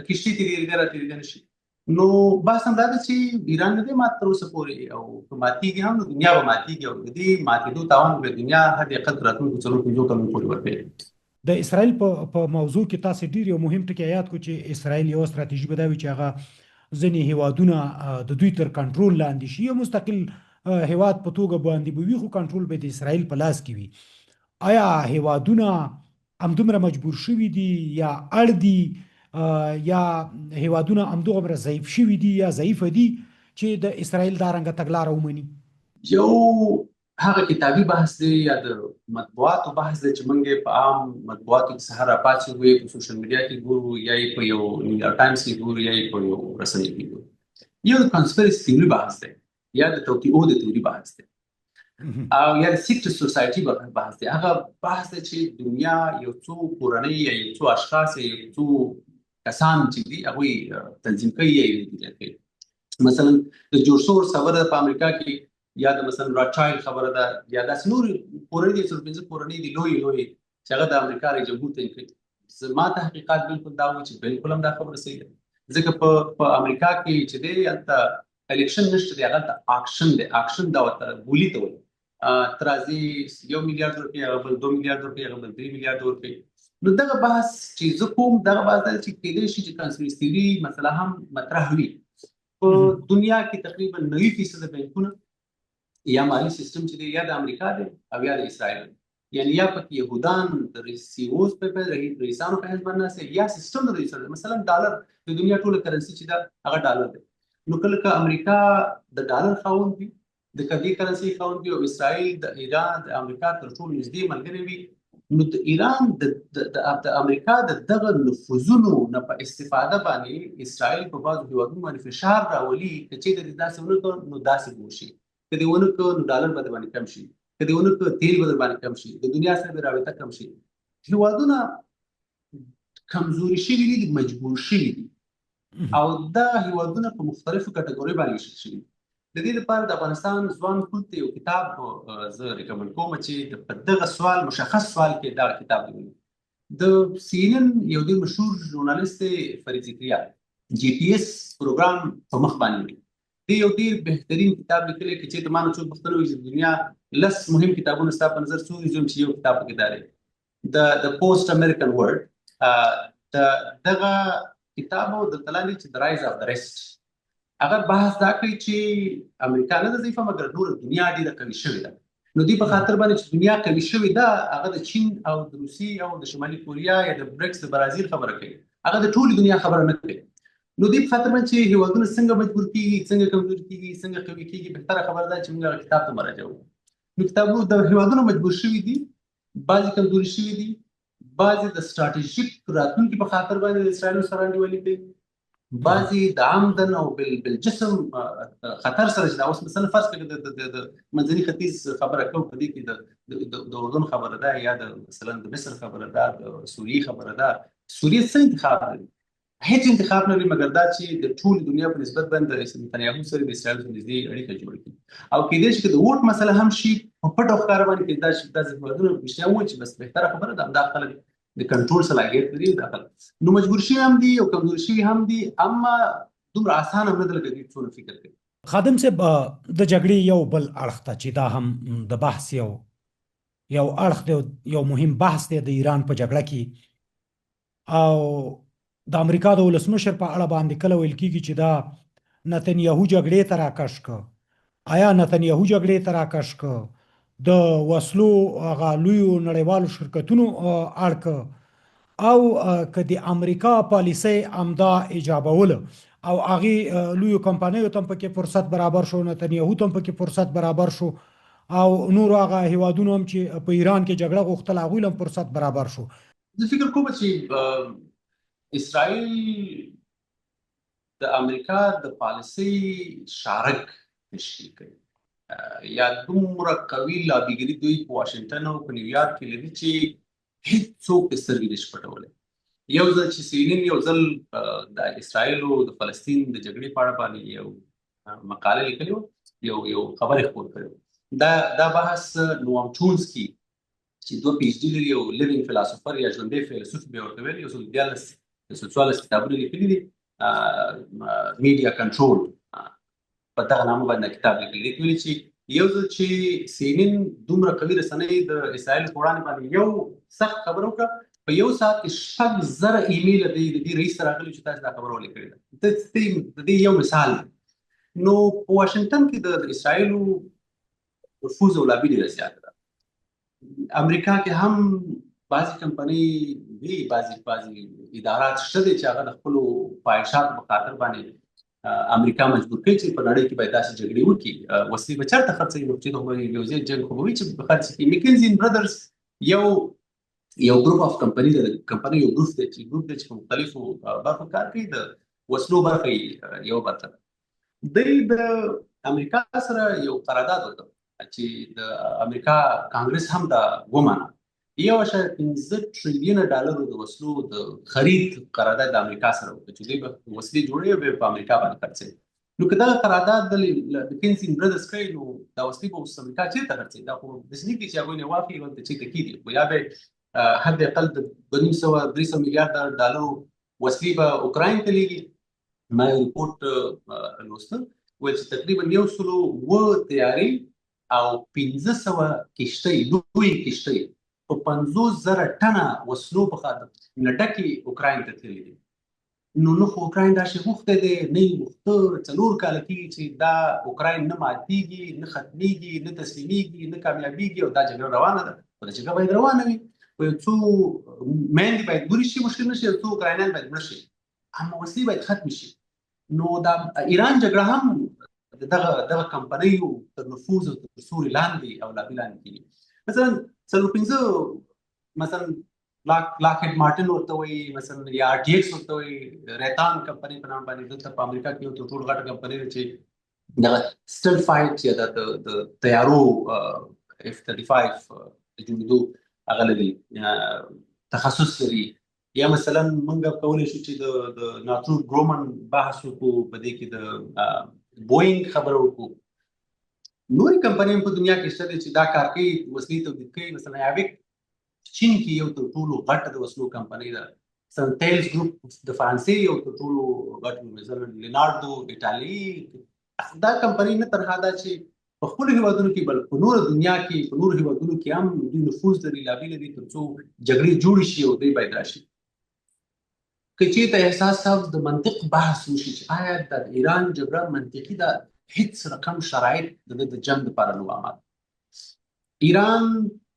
کښتۍ تېرېدی را تېرېدی نه شي. نو بحث هم دا دی چې ایران نه دی مات تر اوسه پورې، او که ماتېږي هم نو دنیا به ماتېږي، او د دې ماتېدو تاوان به دنیا حد اقل تر راتلونکو څلور پنځو کلونو پورې ورکوي. د اسرائیل په موضوع کې تاسو ډیر یو مهم ټکی یاد کو چې اسرائیل یو ستراتیژي به دا وي چې هغه ځینې هیوادونه د دوی تر کنټرول لاندې شي، یو مستقل هیواد په توګه باندې به وي، خو کنټرول به د اسرائیل په لاس کې وي. آیا هیوادونه همدومره مجبور شوي دي یا اړ دي، یا هیوادونه همدومره ضعیف شوي دي یا ضعیف دي چې د اسرائیل دا رنګه تګلاره ومني؟ یو هغه کتابي بحث دی یا د مطبوعاتو بحث دی چې موږ یې په عام مطبوعاتو کې سهار راپاڅېږو، یې په سوشل میډیا کې ګورو، یا یې په یو نیویارک ټایمز کې ګورو، یا یې په یو رسنۍ کې ګورو. یو د کانسپیرسي تیوري بحث دی، یا د توطئو د تیوري بحث دی، او یا د سیکرټ سوسایټي بحث دی. هغه بحث دی چې دنیا یو څو کورنۍ یا یو څو اشخاص یا یو څو کسان چې دي هغوی تنظیم کوي یا یې مدیریت کوي. مثلا د جورج سورس خبره ده په امریکا کې، یا د مثلا راچایل خبره ده، یا داسې نورې کورنۍ دي، څلور پنځه کورنۍ دي لویې لویې چې هغه د امریکا رئیس جمهور تعین کړي. زما تحقیقات بالکل دا و چې بالکل هم دا خبره صحیح ده، ځکه په امریکا کې چې دی هلته الیکشن نشته دی، هغه هلته آکشن دی. آکشن دا ورته بولي ته وایي، ترازی 1 میلیارډ ورکوي، هغه بل 2 میلیارډ ورکوي، هغه بل 3 میلیارډ ورکوي. نو دغه بحث چې زه کوم، دغه بحث دا چې کېدای شي چې کانسپیرسي تیوري مسله هم مطرح وي. په دنیا کې تقریبا 90% بانکونه یا مالي سیستم چې دی یا د امریکا دی او یا د اسرائیل دی، یعنی یا پکې یهودان د سیوز په رئیسانو په حیث باندې ناست، یا سیستم د دوی سره. مثلا ډالر د دنیا ټوله کرنسي چې ده هغه ډالر دی. نو کله که امریکا د ډالر خاوند وي، د کدي کرنسي خاوند وي، او اسرائیل د ایران د امریکا تر ټولو نږدې ملګری وي، نو د ایران د د امریکا د دغه نفوذونو نه په استفاده باندې اسرائیل په بعضو هیوادونو باندې فشار راولي، که چېرته دې داسې ونه کړ نو داسې به وشي، که دې ونه کړ نو ډالر به درباندې کم شي، که دې ونه کړ تیل به درباندې کم شي، د دنیا سره به رابطه کم شي. هیوادونه کمزوري شوي دي، مجبور شوي دي، او دا هیوادونه په مختلفو کټګوریو باندې ویشل شوي دي. د دې لپاره د افغانستان ځوان کول ته یو کتاب زه ریکمنډ کوم چې په دغه سوال، مشخص سوال کې دا کتاب دی. د سی ان ان یو ډېر مشهور ژورنالیست دی فرید ذکریا، جی پی اس پروګرام په مخ باندې وړي. دی یو ډېر بهترین کتاب لیکلی، که چېرته ما نه څوک پوښتنه وکړي چې د دنیا 10 مهم کتابونه ستا په نظر څو دي، زه وایم چې یو کتاب پکې دا دی، د پوسټ امریکن ورلډ. د دغه کتاب دلته لاندې چې د رایز اف د ریسټ، هغه بحث دا کوي چې امریکا نه ده ضعیفه، مګر نوره دنیا ډېره قوي شوې ده. نو دې په خاطر باندې چې دنیا قوي شوې ده، هغه د چین او د روسیې او د شمالي کوریا یا د بریکس د برازیل خبره کوي، هغه د ټولې دنیا خبره نه کوي. نو دې په خاطر باندې چې هیوادونه څنګه مجبور کیږي، څنګه کمزوري کیږي، څنګه قوي کیږي، بهتره خبره ده چې موږ هغه کتاب ته مراجعه وکړو. نو کتابونه د هیوادونه مجبور شوي دي، بعضې کمزوري شوي دي، بعضې د سټراټیژیک راتلونکي په خاطر باندې د اسرائیلو سره انډیوالي کوي، بعضې د عمدن او بالجسم خطر سره چې دا اوس مثلا فرض کړئ د منځني ختیځ خبره کوو، په دې کې د اردن خبره ده، یا د مثلا د مصر خبره ده، د سوریې خبره ده. سوریه څه انتخاب لري؟ هیڅ انتخاب نه لري، مګر دا چې د ټولې دنیا په نسبت باندې د نتنیاهو سره د اسرائیل سره نږدې اړیکه جوړه کړي. او کېدای شي که د ووټ مسله هم شي په پټه او ښکاره باندې، کېدای شي داسې هېوادونه رښتیا ووایي چې بس بهتره خبره ده، همدا خلک د کنټرول صلاحیت لري دا خلک. نو مجبور شوي هم دي او کمزوري شوي هم دي، اما دومره اسانه هم نه ده لکه دوی څونه فکر کوي. خادم صاحب، د جګړې یو بل اړخ ته چې دا هم د بحث یو یو اړخ دی، یو مهم بحث دی د ایران په جګړه کې. او د امریکا د ولسمشر په اړه باندې کله ویل کیږي چې دا نتنیاهو جګړې ته راکش که، آیا نتنیاهو جګړې ته راکش که، د وسلو هغه لویو نړیوالو شرکتونو اړ که، او که د امریکا پالیسۍ همدا ایجابوله او هغې لویو کمپنیو ته هم پکې فرصت برابر شو، نتنیاهو ته هم پکې فرصت برابر شو، او نورو هغه هیوادونو هم چې په ایران کې جګړه غوښتله هغوی له هم فرصت برابر شو. زه فکر کوم چې اسرائیل د امریکا د پالیسۍ شارک تشکیل کوي، یا دومره قوي لابیګري دوی په واشنګټن او په نیویارک کې لري چې هیڅ څوک یې سترګې نشي پټولی. یو ځل چې سینین یو ځل د اسرائیل او د فلسطین د جګړې په اړه باندې یو مقاله لیکلې وه، یو خبر یې خپور کړی، دا بحث نوام چونسکي چې دوه پی ایچ ډي لري او لیوینګ فلسفر یا ژوندی فیلسوف به ورته ویل، 113 114 کتابونه لیکلي دي، میډیا کنټرول په دغه نامه باندې کتاب لیکلی دی، ویلي چې یو ځل چې سینین دومره قوي رسنۍ د اسرائیل په وړاندې باندې یو سخت خبره وکړه، په یو ساعت کې 6000 ایمیل د دې رئیس سره راغلي چې تاسو دا خبره ولې کړې ده. د دې یو مثال دی. نو په واشنګټن کې د اسرائیل نفوذ او لابي ډېره زیاته ده. امریکا کې هم بعضې کمپنۍ وي، بعضې ادارات شته دي چې هغه د خپلو خواهشاتو په خاطر باندې امریکا مجبور کوي چې په نړۍ کې باید داسې جګړې وکړي. وسلې به چېرته خرڅوي؟ نو چې یو ځای جنګ خو به وي چې خرڅ کړي. میکنزي برادرز یو ګروپ اف کمپني ده، کمپنۍ یو ګروپ دی چې په مختلفو برخو کار کوي، د وسلو برخه یې یو برخه ده. دوی د امریکا سره یو قرارداد وکړ چې د امریکا کانګرس هم دا ومنه، 1.5 ټریلیون ډالرو د وسلو د خرید قرارداد د امریکا سره وکړ چې دوی به وسلې جوړوي او بیا په امریکا باندې خرڅوي. نو که دغه قرارداد د میکنزي برادرز کړی، نو دا وسلې به اوس امریکا چېرته خرڅوي؟ دا خو داسې نه کېږي چې هغوی نه واخلي او هلته چېرته کېږي، خو یا به حد اقل د 250 300 میلیارډ ډالرو وسلې به اوکراین ته لېږي. ما یو رپورټ لوسته، ویل چې تقریبا 107 طیارې او 500 کښتۍ، لویې کښتۍ په 50,000 ټنه وسلو په خاطر نه ډکې اوکراین ته تللې دي. نو نه خو اوکراین دا شی غوښتی دی، نه یې غوښته. 4 کاله کېږي چې دا اوکراین نه ماتېږي، نه ختمېږي، نه تسلیمېږي، نه کامیابېږي، او دا جګړه روانه ده. خو دا جګړه باید روانه وي، خو یو څو میندې باید مړې شي، مشکل نه شي، یو څو اوکراینیان باید مړه شي، اما وسلې باید ختمې شي. نو دا ایران جګړه هم دغه کمپنیو تر نفوذ او تر سوري لاندې او لابي لاندې کېږي. مثلا څلور پنځه، مثلا لاکهیډ مارټن ورته وایي، مثلا یا آر ټي ایکس ورته وایي، ریتان کمپنۍ په نام باندې دلته په امریکا کې یو تر ټولو غټه کمپنۍ ده چې دغه سټل فایټ یا د طیارو اف 35 د جوړېدو هغه لري، تخصص لري. یا مثلا موږ کولی شو چې د ناتروپ ګرومن بحث وکړو، په دې کې د بوینګ خبره وکړو. نورې کمپنۍ هم په دنیا کې شته دي چې دا کار کوي، وسلې تولید کوي. مثلا یاویک چین کې یو تر ټولو غټه د وسلو کمپنۍ ده. مثلا تیلز ګروپ د فرانسې یو تر ټولو غټ، مثلا لیناردو ایټالي. دا کمپنۍ نه تنها دا چې په خپلو هیوادونو کې، بلکې په نوره دنیا کې، په نورو هیوادونو کې هم دوی نفوذ لري، لابي لري، تر څو جګړې جوړې شي او دوی باید راشي. که چېرته احساس صاحب د منطق بحث وشي چې آیا د ایران جګړه منطقي ده، هیڅ رقم شرایط د ده د جنګ لپاره نه وو آماده. ایران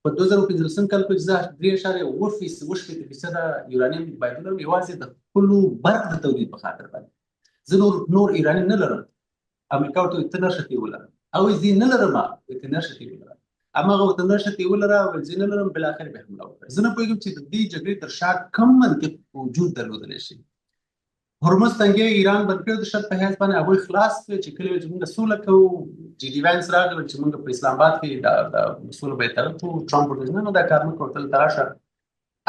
په 2015 کال کې 3.67 فیصده یورانیم باید ولرم، یوازې د خپلو برق د تولید په خاطر باندې. زه نور ایرانیم نه لرم. امریکا ورته وایي ته نښه ترې ولره، او زه نه لرم، ته نښه ترې ولره. هماغه ورته نښه ترې ولره، ویل زه نه لرم، بالاخره به حمله وکړه. زه نه پوهېږم چې د دې جګړې تر شا کوم منطق وجود درلودلی شي. هرمز تنګی ایران بند کړی د شرط په حیث باندې، هغوی خلاص کړ چې کله چې موږ سوله کوو. جي ډي وینس راغی چې موږ په اسلام آباد کې دا سوله به یې تړل کړو. ټرمپ ورته نه نه دا کار مه کوه، تل ته راشه.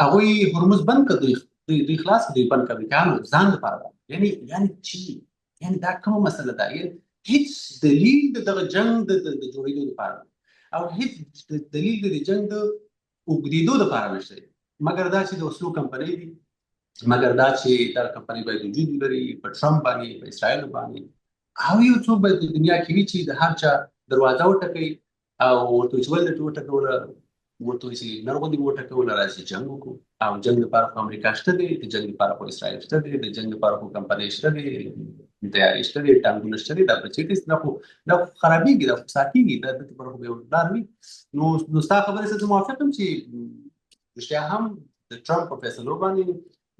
هغوی هرمز بند کړ، دوی خلاص کړ، دوی بند کړ امریکایانو ځان لپاره. یعنی چې یعنی دا کومه مسله ده؟ یعنی هیڅ دلیل د دغه جنګ د جوړېدو لپاره او هیڅ دلیل د جنګ د اوږدېدو لپاره نشته، مګر دا چې د وسلو کمپنۍ دي، مګر دا چې دا کمپنۍ باید وجود ولري په ټرمپ باندې، په اسرائیل باندې، او یو څوک باید په دنیا کې وي چې د هر چا دروازه وټکوي او ورته چې ولې ته وټکوله، ورته وایي چې نر غوندې به وټکول، راځي جنګ وکړو. او جنګ لپاره خو امریکا شته دی، د جنګ لپاره خو اسرائیل شته دی، د جنګ لپاره خو کمپنۍ شته دی، طیارې شته دی، ټانګونه شته دی. دا په چیرته دا خو خرابېږي، دا خو ساتېږي، دا د لپاره خو به یو لار وي. نو ستا خبرې سره زه موافق یم چې رښتیا هم د ټرمپ په فیصلو باندې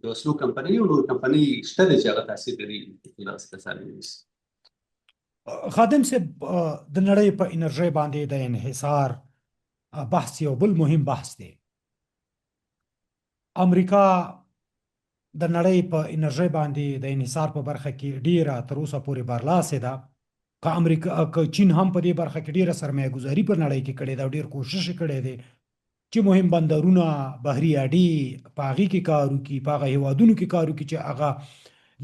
د وسلو کمپنۍ او نور کمپنۍ شته دی چې هغه تاثیر لري دغسې کسان ونیسي. خادم صاحب، د نړۍ په انرژۍ باندې د انحصار بحث یو بل مهم بحث دی. امریکا د نړۍ په انرژۍ باندې د انحصار په برخه کې ډیره تر اوسه پورې برلاسې ده. که امریکا که چین هم په دې برخه کې ډیره سرمایه ګذاري په نړۍ کې کړې ده او ډیر کوشش یې کړی دی چې مهم بندرونه، بحري اډې په هغې کې کار وکړي، په هغه هیوادونو کې کار وکړي چې هغه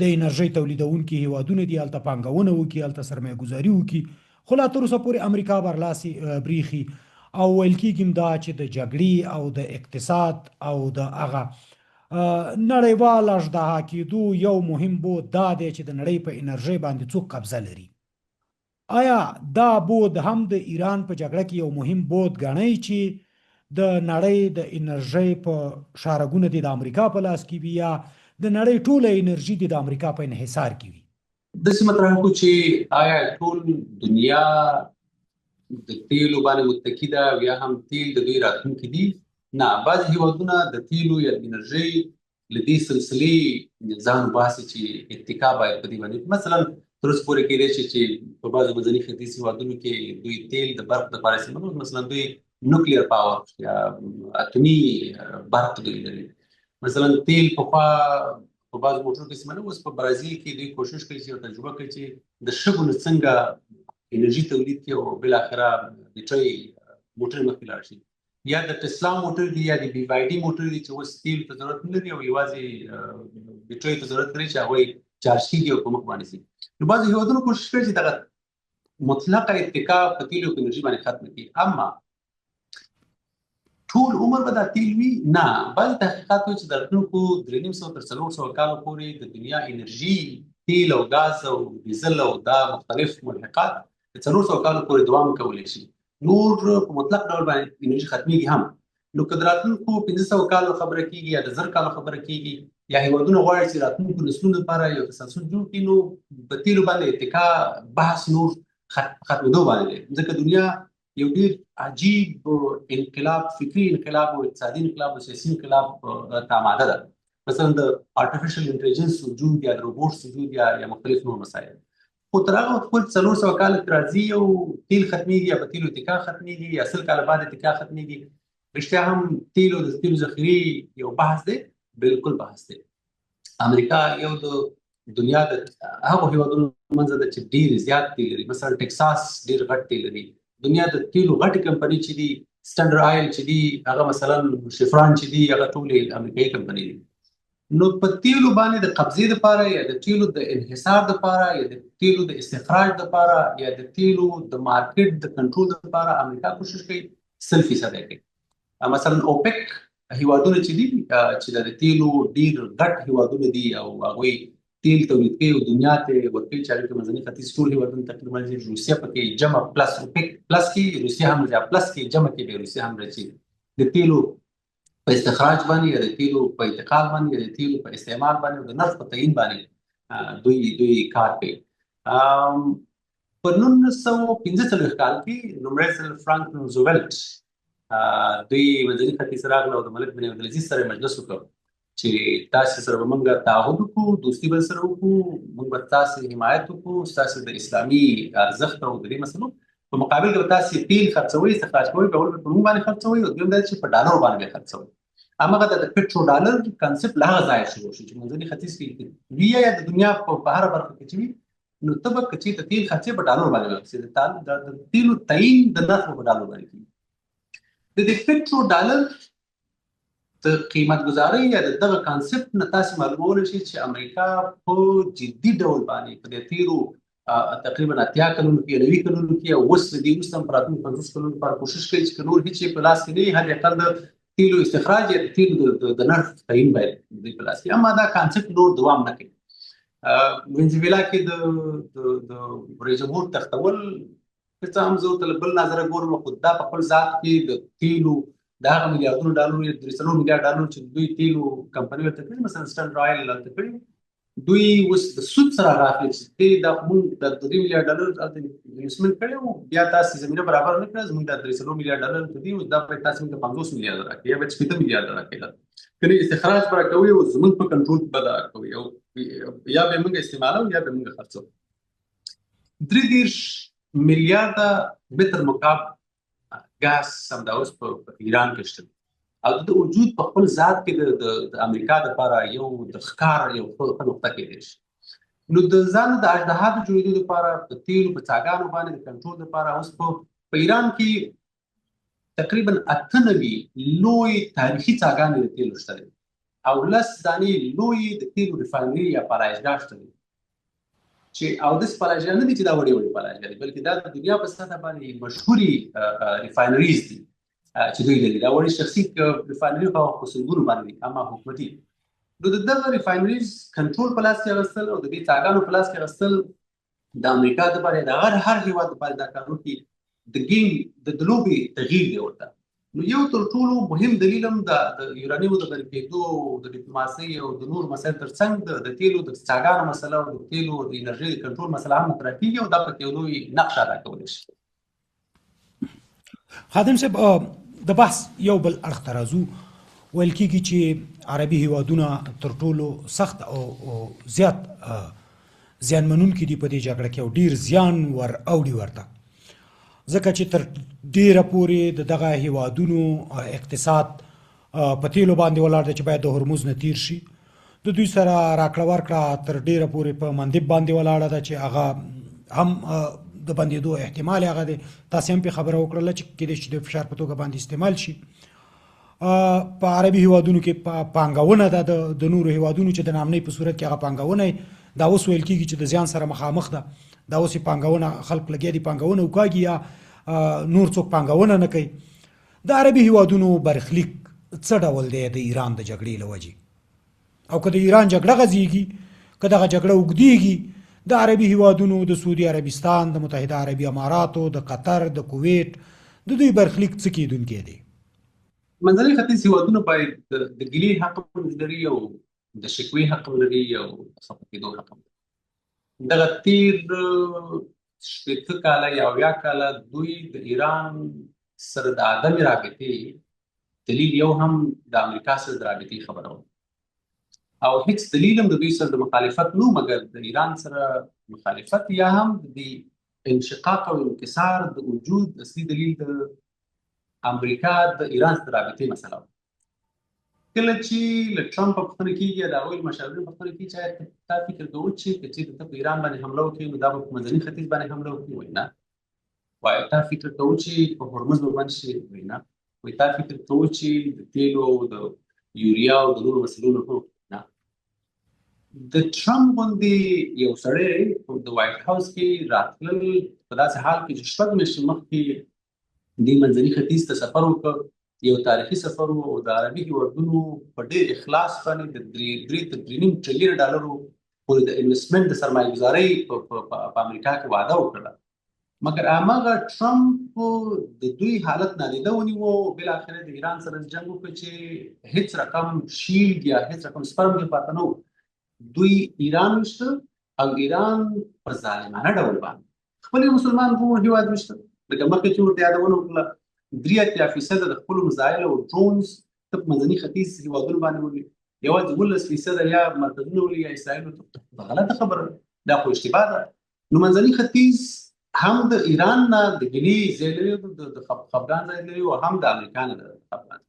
د انرژۍ تولیدونکي هیوادونه دي، هلته پانګونه وکړي، هلته سرمایه ګذاري وکړي. خو لا تر اوسه پورې امریکا برلاسې بریښي او ویل کیږي هم دا چې د جګړې او د اقتصاد او د هغه نړیوال اژدها کېدو یو مهم بود دا دی چې د نړۍ په انرژۍ باندې څوک قبضه لري. آیا دا بود هم د ایران په جګړه کې یو مهم بود ګڼئ چې د نړۍ د انرژۍ په شارګونه دې د امریکا په لاس کې وي یا د نړۍ ټوله انرژي دې د امریکا په انحصار کې وي؟ داسې مطرح کړو چې آیا ټول دنیا د تیلو باندې متکي ده او یا هم تیل د دوی راتلونکي دي؟ نه، بعضې هیوادونه د تیلو یا د انرژۍ له دې سلسلې ځان وباسي چې اتکا باید په دې باندې، مثلا تر اوسه پورې کېدای شي چې په بعضو منځني ختیځ هیوادونو کې دوی تیل د برق لپاره استعمالوي، مثلا دوی نوکلیر پاور یا اتومي برق دوی لري. مثلا تیل پخوا په بعضو موټرو کې استعمالوي، اوس په برازیل کې دوی کوشش کوي چې تجربه کوي چې د شګو نه څنګه انرژي تولید کړي او بالاخره بیټرۍ موټر مخکې لاړ شي. یا د ټسلا موټر دي یا د بي وای ډي موټر دي چې اوس تیل ته ضرورت نه لري او یوازې بیټرۍ ته ضرورت لري چې هغوی چارج کېږي او په مخ باندې ځي. نو بعضې هېوادونو کوشش کړی چې دغه مطلقه اتکا په تیلو په انرژي باندې ختمه کړي، اما ټول عمر به دا تیل وي نه. بعضې تحقیقات وایي چې د راتلونکو 350 تر 400 کالو پورې د دنیا انرژي تیل او ګاز او ډیزل او دا مختلف ملحقات د 400 کالو پورې دوام کولی شي. نور په مطلق ډول باندې انرژي ختمېږي هم. نو که د راتلونکو 500 کالو خبره کېږي یا د 1000 کالو خبره کېږي یا هیوادونه غواړي چې راتلونکو نسلونو لپاره یو تسلسل جوړ کړي، نو په تیلو باندې اتکا بحث نور ختمېدو باندې دی، ځکه دنیا یو ډیر عجیب انقلاب، فکري انقلاب او اقتصادي انقلاب او سیاسي انقلاب ته آماده ده. مثلا د آرټیفیشل انټیلیجنس وجود یا د روبوټس وجود یا مختلف نور مسایل. خو تر هغه وخت پورې 400 کاله کې راځي او تیل ختمېږي یا په تیلو اتکا ختمېږي یا 100 کاله بعد اتکا ختمېږي. رښتیا هم تیلو د تیلو ذخیرې یو بحث دی، بالکل بحث دی. امریکا یو د دنیا د هغو هیوادونو منځ ده چې ډیر زیات تیل لري. مثلا ټکساس ډیر غټ تیل لري. دنیا د تیلو غټې کمپنۍ چې دي، سټنډرډ آیل چې دي، هغه مثلا شفران چې دي، هغه ټولې امریکایي کمپنۍ دي. نو په تیلو باندې د قبضې لپاره یا د تیلو د انحصار لپاره یا د تیلو د استخراج لپاره یا د تیلو د مارکیټ د کنټرول لپاره امریکا کوشش کوي، 100% یې کوي. مثلا اوپک هیوادونه چې دي، چې د تیلو ډیر غټ هیوادونه دي او هغوی تیل تولید کوي او دنیا ته ورکوي، چې هغه کې منځني ختیځ ټول هیوادونه تقریبا دي، روسیه پکې جمع پلس اوپک پلس کې روسیه هم راځي، پلس کې جمع کې به روسیه هم راځي. د تیلو په استخراج باندې یا د تیلو په انتقال باندې یا د تیلو په استعمال باندې او د نرخ په تعیین باندې دوی کار کوي. په 1945 کال کې لومړی ځل فرانکلین روزولټ دوی منځني ختیځ راغله او د ملک بن عبدالعزیز سره مجلس وکړ چې تاسو سره به موږ تعهد وکړو، دوستي به سره وکړو، موږ به تاسو حمایت وکړو، تاسو د اسلامي ارزښت او د دې مسلو په مقابل کې به تاسو تیل خرڅوئ، استخراج کوئ، به په موږ باندې خرڅوئ او دویم دا چې په ډالر باندې به خرڅوئ. هماغه د پټرو ډالر کنسپټ له هغه ځایه شروع شو چې منځني ختیځ کې وي یا د دنیا په هره برخه کې چې وي، نو ته به که چېرته تیل خرڅې په ډالر باندې به خرڅې، د تیلو تعیین د نرخ په ډالر باندې کېږي. د دې پټرو ډالر د قیمت ګذارۍ یا د دغه کانسپټ نه تاسو معلومولی شئ چې امریکا په جدي ډول باندې په دې تیرو تقریبا 80 کلونو کې، 90 کلونو کې او اوس له دې وروسته هم په راتلونکو 50 کلونو لپاره کوشش کوي چې که نور هېڅ یې په لاس کې نه وي، حد اقل د تیلو استخراج یا د تیلو د نرخ تعیین باید دوی په لاس کې. اما دا کانسپټ نور دوام نه کوي. وینزویلا کې د د رئیس جمهور تښتول، که څه هم زه ورته له بل نظره ګورم، خو دا په خپل ذات کې د تیلو د هغه میلیاردونو ډالرو یا 3-4 میلیارډ ډالرو چې دوی تیلو کمپنۍ ورته کړي، مثلا سټنډرډ آیل ورته کړي، دوی اوس د سود سره راخلي چې ته دا موږ د 3 میلیارډ ډالر هلته انویسټمنټ کړی و، بیا تاسو زمینه برابر نه کړه، زموږ دا 3-4 میلیارډ ډالر ته دی، اوس دا به تاسو موږ ته 50 میلیارډ راکړي یا به 60 میلیارډ راکړي، کنه استخراج به راکوي او زموږ په کنټرول کې به دا کوي، او یا به موږ استعمالو یا به موږ خرڅو. 33 میلیارډ متر مکعب ګاز همدا اوس په ایران کې شته، او د وجود په خپل ذات کې د امریکا لپاره یو د ښکار یو ښه نقطه کېدای شي. نو د ځان د اژدها د جوړېدو لپاره په تیلو په څاګانو باندې د کنټرول لپاره اوس په ایران کې تقریبا 98 لوی تاریخي څاګانې د تیلو شته دي، او 10 دانې لوی د تیلو ریفاینري یا پالایشګاه شته دي، چې او داسې پالایشګاه نه دي چې دا وړې وړې پالایشګاه دي، بلکې دا د دنیا په سطح باندې مشهورې ریفاینریز دي چې دوی لري. دا وړې شخصي ریفاینري خو په سلګونو باندې دي، اما حکومتي. نو د دغه ریفاینریز کنټرول په لاس کې اخیستل او د دې څاګانو په لاس کې اخیستل د امریکا دپاره، د هر هېواد دپاره دا کار وکړي، د ګیم د لوبې تغییر دی ورته. نو یو تر ټولو مهم دلیل هم د یورانیمو د غني کېدو، د ډیپلوماسۍ او د نورو مسایلو ترڅنګ د تیلو د څاګانو مسله او د تیلو د انرژۍ د کنټرول مسله هم مطرح کېږي، او دا پکې یو لوی نقش ادا کولی شي. خادم صاحب، د بحث یو بل اړخ ته راځو. ویل کېږي چې عربي هیوادونه تر ټولو سخت او زیات زیانمنونکي دي په دې جګړه کې، او ډیر زیان ور اوړي ورته، ځکه چې تر ډیره پورې د دغه هیوادونو اقتصاد په تیلو باندې ولاړ دی چې باید د هرمز نه تیر شي. د دوی سره راکړه ورکړه تر ډیره پورې په مندب باندې ولاړه ده چې هغه هم د بندېدو احتمال هغه دی. تاسې هم پرې خبره وکړله چې کېدای شي د فشار په توګه باندې استعمال شي. په عربي هیوادونو کې پانګونه ده د نورو هیوادونو چې د نامنۍ په صورت کې هغه پانګونه دا اوس ویل کېږي چې د زیان سره مخامخ ده، دا اوس یې پانګونه خلک لګیا دي پانګونه وکاږي یا نور څوک پانګونه نه کوي. د عربي هیوادونو برخلیک څه ډول دی د ایران د جګړې له وجې؟ او که د ایران جګړه غځېږي، که دغه جګړه اوږدېږي، د عربي هیوادونو، د سعودي عربستان، د متحده عربي اماراتو، د قطر، د کویټ، د دوی برخلیک څه کېدونکی دی؟ منځني ختیځ هیوادونه باید د ګیلې حق هم لري او د شکوې حق هم لري او د خفه کېدو حق هم لري. دغه تیر 60 کاله یا 70 کاله دوی د ایران سره د عدم رابطې دلیل یو هم د امریکا سره د رابطې خبره وه، او هیڅ دلیل هم د دوی سره د مخالفت نو، مګر د ایران سره مخالفت یا هم د انشقاق او انکسار د وجود اصلي دلیل د امریکا د ایران سره رابطې مسله وه. کله چې له ټرمپ پوښتنه کېږي، د هغوی له مشاورینو پوښتنه کېږي چې آیا تا فکر کوو چې که چېرې ته په ایران باندې حمله وکړې نو دا به په منځني ختیځ باندې حمله وکړي؟ وایي نه. وایي تا فکر کوو چې په هرمز به بند شي؟ وایي نه. وایي تا فکر کوو چې د تیلو او د یوریا او د نورو مسلو نه؟ نه. د ټرمپ غوندې یو سړی د وایټ هاوس کې راتلل په داسې حال کې چې 6 میاشتې مخکې دې منځني ختیځ ته سفر وکړ، یو تاریخي سفر و، او د عربي هیوادونو په ډېر اخلاص باندې د 3 تر 3.5 ټریلیون ډالرو پورې د انویسټمنټ د سرمایه ګذارۍ په امریکا کې وعده وکړه. مګر هماغه ټرمپ د دوی حالت نادیده ونیو، بالاخره د ایران سره جنګ وکړ چې هیڅ رقم شیلډ یا هیڅ رقم سپرم دې پاته نه و. دوی ایران ویشته او ایران په ظالمانه ډول باندې خپل مسلمان ورور هیواد ویشته. لکه مخکې چې ورته یادونه وکړه، 83% د خپلو میزایل او ډرونز ته په منځني ختیځ هیوادونو باندې ولي، یوازې 19% یا مرکزونه ولي یا اسرائیل ته. غلطه خبره ده، دا خو اشتباه ده. نو منځني ختیځ هم د ایران نه د ګیلې ځای لري، د خفګان ځای لري، او هم د امریکا نه د خفګان.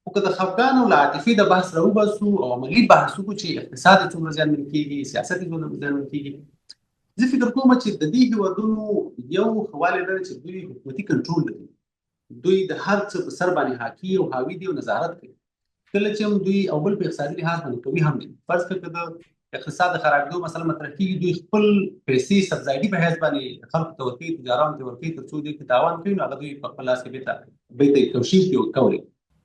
خو که د خفګان او له عاطفې د بحث راوباسو او عملي بحث وکړو چې اقتصاد یې څومره زیانمن کېږي، سیاست یې څومره زیانمن کېږي، زه فکر کوم چې د دې هیوادونو یو ښه والی دا دی چې دوی حکومتي کنټرول لري، دوی د هر څه په سر باندې حاکي او حاوي دي او نظارت کوي. کله چې هم دوی او بل په اقتصادي لحاظ باندې قوي هم دي. فرض کړه که د اقتصاد د خرابېدو مسله مطرح کېږي، دوی خپل پیسې سبسایډي په حیث باندې خلکو ته ورکوي، تجارانو ته ورکوي، تر څو دوی که تاوان کوي نو هغه دوی په خپل لاس کې بېرته توشیح کې ورکولي.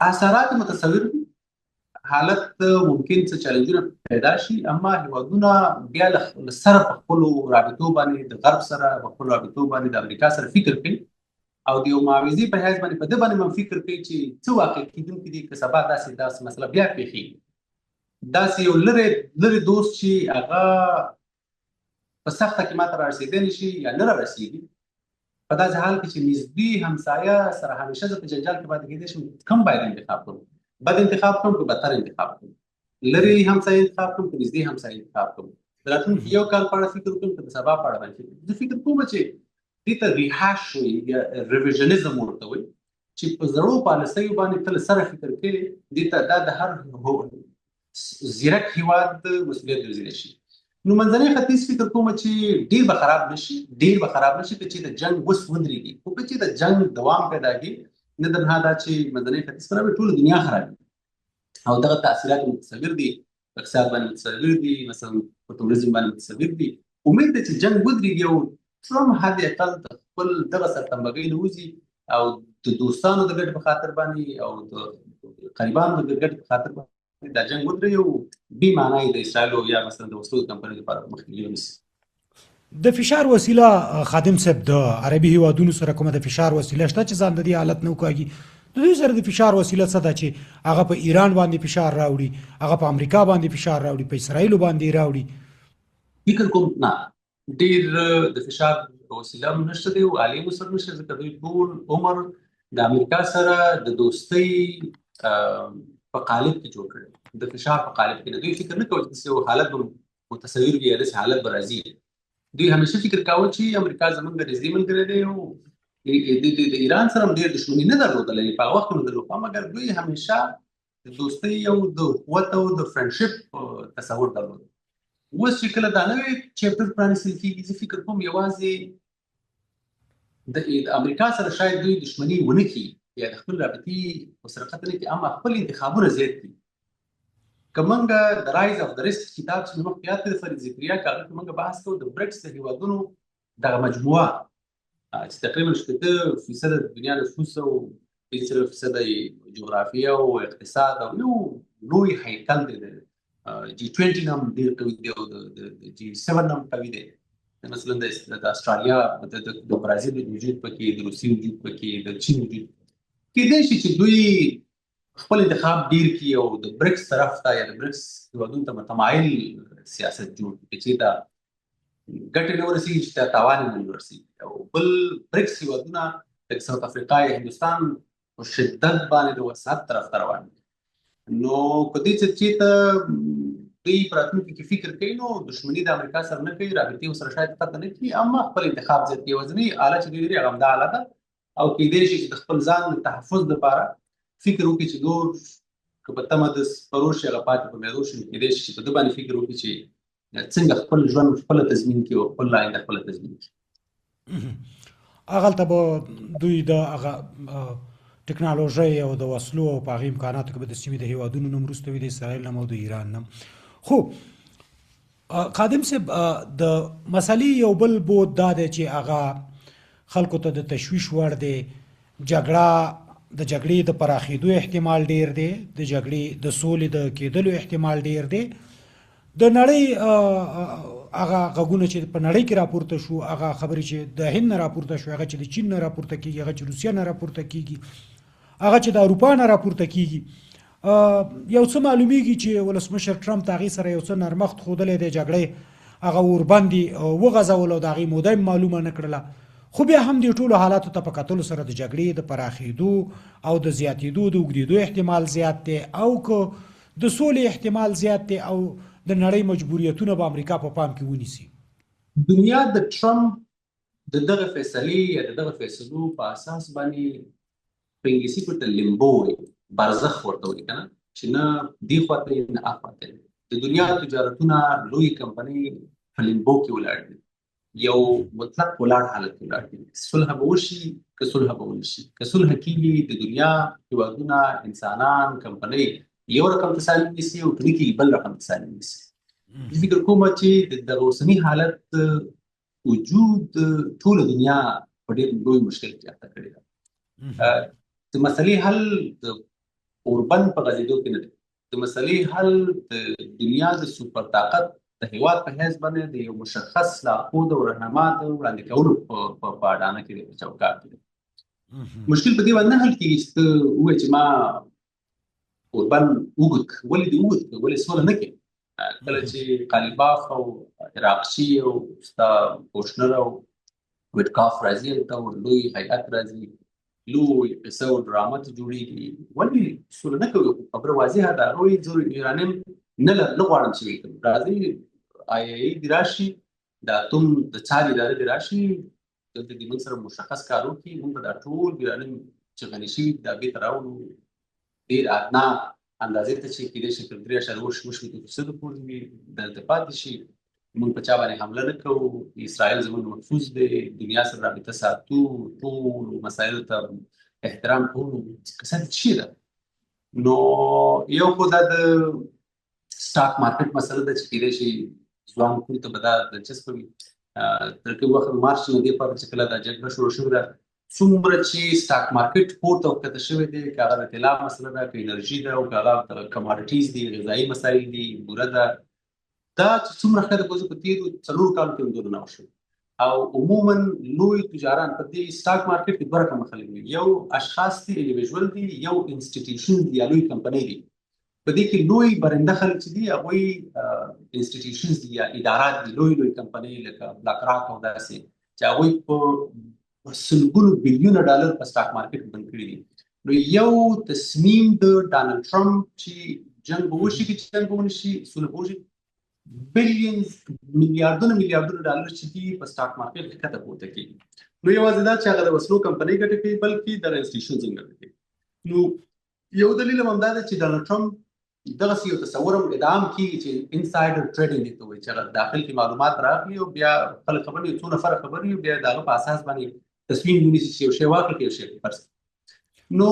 اثرات متصور دي، حالت ممکن څه چیلنجونه پیدا شي، اما هیوادونه بیا له سره په خپلو رابطو باندې د غرب سره، په خپلو رابطو باندې د امریکا سره فکر کوي او د یو معاوضې په حیث باندې په ده باندې هم فکر کوي چې څه واقع کېدونکي دي، که سبا داسې داسې مسله بیا پېښېږي. داسې یو لرې لرې دوست چې هغه په سخته کې ماته رارسېدلی نه شي یا نه رارسېږي، په داسې حال کې چې نږدې همسایه سره همیشه زه په جنجال کې پاتې کېدای شم، کوم باید انتخاب کړم؟ بد انتخاب کړم که بدتر انتخاب کړم؟ لرې همسایه انتخاب کړم که نږدې همسایه انتخاب کړم؟ د راتلونکي یو کال په اړه فکر وکړم که د سبا په اړه باندې فکر؟ زه فکر کوم چې دې ته ریهاش وایي یا ریویژنزم ورته وایي، چې په زړو پالیسیو باندې تل سره فکر کوي. دې ته دا د هر زیرک هیواد مسؤلیت ګرځېدلی شي. نو منځنی ختیځ فکر کوم چې ډیر به خراب نشي، ډیر به خراب نشي که چې د جنګ اوس ودرېږي، خو که چې د جنګ دوام پیدا کړي، نه تنها دا چې منځنی ختیځ خرابوي، ټوله دنیا خرابوي او دغه تاثیرات متصور دي، اقتصاد باندې متصور دي، مثلا په ټوریزم باندې متصور دي. امید ده چې جنګ ودرېږي او ټرمپ حد اقل د خپل دغه سرتمبګۍ نه وځي او د دوستانو د ګټې په خاطر باندې او د قریبانو د ګټې په خاطر باندې دا جنګ ودرېږي او بې معنا یې د اسرائیلو یا مثلا د وسلو د کمپنیو لپاره مخکې ونیسي. د فشار وسیله، خادم صاحب، د عربي هیوادونو سره کومه د فشار وسیله شته چې ځان د دې حالت نه وکاږي؟ د دوی سره د فشار وسیله څه ده چې هغه په ایران باندې فشار راوړي، هغه په امریکا باندې فشار راوړي، په اسرائیل باندې راوړي؟ فکر کوم نه، ډیر د فشار وسیله هم نشته دی او عالي مو سره نشته، ځکه دوی ټول عمر د امریکا سره د دوستۍ په قالب کې جوړ کړی، د فشار په قالب کې نه. دوی فکر نه کوي چې یو حالت به متصور وي یا داسې حالت به راځي. دوی همیشه فکر کاوه چې امریکا زمونږ نږدې ملګری دی او د ایران سره هم ډېر دښمني نه درلودله، یعنې په هغه وخت کې نه درلوده، مګر دوی همیشه د دوستۍ او د قوت او د فرندشپ تصور درلود. اوس چې کله دا نوی چپټر پرانیستل کېږي، زه فکر کوم یوازې د امریکا سره شاید دوی دښمني ونه کړي یا د خپل رابطې ورسره قطع نه کړي، اما خپل انتخابونه زیات کړي. که موږ د رایز اف د ریسک کتاب چې مخکې یاد کړ، فرید ذکریا، که هغه کې موږ بحث کوو د برکس د هیوادونو دغه مجموعه چې تقریبا 60% د دنیا نفوس او 45% یې جغرافیه او اقتصاد او یو لوی هیکل دی، د جي 20 نم ډېر قوي دی او د جي 7 نم قوي دی. مثلا د استرالیا، د برازیل وجود پکې، د روسیې وجود پکې، د چین وجود. کېدای شي چې دوی خپل انتخاب ډیر کړي او د برکس طرف ته یا د برکس هیوادونو ته متمایل سیاست جوړ کړي، چې دا ګټې نه ورسېږي چې دا تاوان نه ورسېږي. او بل برکس هیوادونه لکه ساوت افریقا یا هندوستان په شدت باندې د وسعت طرف ته روان دي. نو که دې څه چېرته دوی په راتلونکي کې فکر کوي، نو دښمني د امریکا سره نه کوي، رابطې ورسره شاید قطع نه کړي، اما خپل انتخاب زیات کړي. یوازینۍ آله چې دوی لري هغه همدا آله ده، او کېدای شي چې د خپل ځان د تحفظ لپاره فکر وکړي چې نور که په تمه د سپرو شي هغه پاتې په میدو شي. کېدای شي چې په ده باندې فکر وکړي چې څنګه خپل ژوند خپله تضمین کړي او خپل آینده خپله تضمین کړي. هغلته به دوی د هغه ټکنالوژۍ او د وسلو او په هغې امکاناتو کې به د سیمې د هیوادونو نوم وروسته وي، د اسرائیل نوم او د ایران نوم. خو خادم صاحب، د مسلې یو بل بود دا دی چې هغه خلکو ته د تشویش وړ دی. جګړه، د جګړې د پراخېدو احتمال ډیر دی، د جګړې د سولې د کېدلو احتمال ډیر دی. د نړۍ هغه غږونه چې په نړۍ کې راپورته شو، هغه خبرې چې د هند نه راپورته شو، هغه چې د چین نه راپورته کیږي، هغه چې روسیا نه راپورته کیږي، هغه چې د اروپا نه راپورته کیږي، یو څه معلومیږي چې ولسمشر ټرمپ د هغې سره یو څه نرمښت ښودلی دی، جګړې هغه اوربند یې وغځول او د هغې موده یې معلومه نه کړله. خو بیا هم دې ټولو حالاتو ته په کتلو سره د جګړې د پراخېدو او د زیاتېدو د اوږدېدو احتمال زیات دی او که د سولې احتمال زیات دی، او د نړۍ مجبوریتونه به امریکا په پام کې ونیسي؟ دنیا د ټرمپ د دغه فیصلې یا د دغه فیصلو په اساس باندې په انګلیسي کې ورته لیمبو وایي، برزخ ورته وایي، که نه چې نه دې خوا ته نه اخوا ته. د دنیا تجارتونه، لوی کمپنۍ په لیمبو کې ولاړ دي، یو مطلق ولاړ حالت کې ولاړ دي. صلح به وشي که صلح به ونشي؟ که صلح کېږي، د دنیا هیوادونه، انسانان، کمپنۍ یو رقم تصامیم نیسي او که نه کېږي بل رقم تصامیم نیسي. زه فکر کوم چې د دغه اوسني حالت وجود ټوله دنیا په ډېر لوی مشکل کې اخته کړې ده. د مسلې حل د اوربند په غځېدو کې نه دی. د مسلې حل د دنیا د سوپر طاقت د هیواد په حیث باندې د یو مشخص لارښود او رهنما د وړاندې کولو په اډانه کې دی، په چوکاټ کې دی. مشکل په دې باندې نه حل کېږي چې ته ووایې چې ما اوربند اوږد کړ. ولې دې اوږد کړ؟ ولې سوله نه کوې؟ کله چې قالیباف او عراقچي او ستا کوشنر او ویټکاف راځي، هلته او لوی هیئت راځي، لوی قصه او ډرامه ته جوړېږي، ولې سوله نه کوي؟ خو خبره واضحه ده. هغه وایي زه یورانیم نه نه غواړم چې ویې کړم، راځي آی ای دې راشي، د اتوم د څار اداره دې راشي، دلته دې موږ سره مشخص کار وکړي، موږ به دا ټول یورانیم چې غني شوي دا بېرته راوړو ډېر ادنا اندازې ته چې کېدای شي تر 3.68 فیصدو پورې وي، دلته پاتې شي. موږ په چا باندې حمله نه کوو، اسرائیل زموږ محفوظ دی، دنیا سره رابطه ساتو، ټولو مسایلو ته احترام کوو. قصه دې څه ده؟ نو یو خو دا د سټاک مارکیټ مسله ده چې کېدای شي ځوان کول ته به دا دلچسپه وي. تر کوم وخت مارچ نه دې پاتې چې کله دا جګړه شروع شوې ده، څومره چې سټاک مارکیټ پورته او ښکته شوی دی، که هغه د طلا مسله ده، که انرژي ده، او که هغه کماډیټیز دي، غذایي مسایل دي، بوره ده، دا چې څومره ښکته پورته په تېرو 4 کالو کې هم دومره نه وه شوې. او عموما لوی تجاران په دې سټاک مارکیټ کې دوه رقمه خلک وي، یو اشخاص دي، انډیویژوال دي، یو انسټیټیوشن دي یا لوی کمپنۍ دي. په دې کې لوی برنده خلک چې دي هغوی انسټیټیوشنز دي یا ادارات دي، لوی لوی کمپنۍ لکه بلاک راک او داسې چې هغوی په سلګونو بیلیونه ډالر په سټاک مارکیټ بند کړي دي. نو یو تصمیم د ډانلډ ټرمپ چې جنگ به وشي که جنګ به ونه شي، سوله به وشي، بیلینز میلیاردونه میلیاردونه ډالر چې دي په سټاک مارکیټ کې ښکته پورته کېږي. نو یوازې دا چې هغه د وسلو کمپنۍ ګټه کوي، بلکې دغه انسټیټیوشنز هم ګټه کوي. نو یو دلیل هم دا دی چې ډانلډ ټرمپ دغسې یو تصور هم ادعا هم کېږي چې انسایډر ټریډینګ دې ته وایي، چې هغه داخل کې معلومات راغلي او بیا خلک خبر نه، څو نفره خبر وي، بیا د هغه په اساس باندې تصمیم ونیسي چې یو شی واخلي که یو شی فرض. نو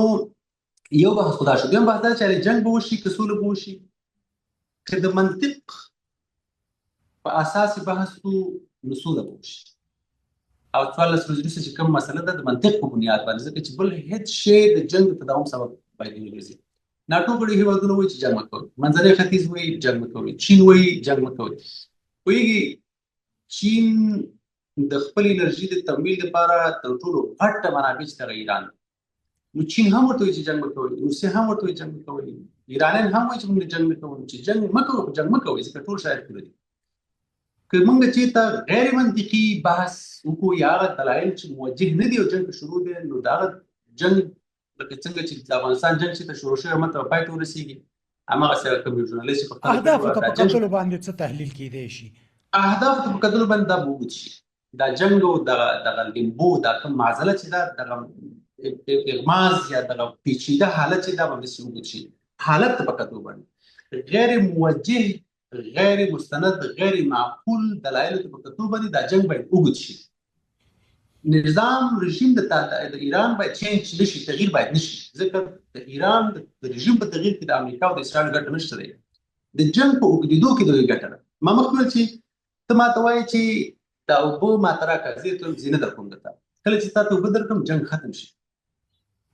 یو بحث خو دا شو. دویم بحث دا چې جنګ به وشي که سوله به وشي، که د منطق په اساس بحث وکړو نو سوله به وشي. او 14 ورځې وروسته چې کوم مسله ده د منطق په بنیاد باندې، ځکه چې بل هېڅ شی د جنګ د تداوم سبب باید نه ګرځي. ناټو غړي هېوادونه وایي چې جنګ مه کوئ، منځنی ختیځ وایي جنګ مه کوئ، چین وایي جنګ مه کوئ. پوهېږي چین د خپل انرژي د تمویل لپاره تر ټولو غټه منابع چې دغه ایران، نو چین هم ورته وایي چې جنګ مه کوئ، روسیه هم ورته وایي جنګ مه کوئ، ایرانیان هم وایي چې موږ جنګ نه کوو، چې جنګ مه کوئ، خو جنګ مه کوئ، ځکه ټول شاید پوره دي. که موږ چېرته غیر منطقي بحث وکړو یا هغه دلایل چې موجه نه دي او جنګ شروع دی، نو د هغه جنګ لکه څنګه چې د افغانستان جنګ چې ته شروع شوی ماته پای ته ورسېږي، هماغسې هغه کوم ژورنالیست چې په خپله اهدافو ته په کتلو باندې څه تحلیل کېدای شي؟ اهدافو ته په کتلو باندې دا به اوږد شي دا جنګ او دغه دغه لیمبو، دا کوم معضله چې دا دغه اغماز یا دغه پیچیده حالت چې دا به همداسې اوږد شي. حالت ته په کتو باندې غیر موجه، غیر مستند، غیر معقول دلایلو ته په کتو باندې دا جنګ باید اوږد شي. نظام رژیم د ایران باید چینج نشي، تغییر باید نشي، ځکه د ایران د رژیم په تغییر کې د امریکا او د اسرائیل ګټه نشته دی. د جنګ په اوږدېدو کې د دوی ګټه ده. ما مخکې وویل چې ته ما ته وایې چې دا اوبه ما ته راکړه، زه یې ته نه درکوم درته، کله چې تا ته اوبه درکړم جنګ ختم شي.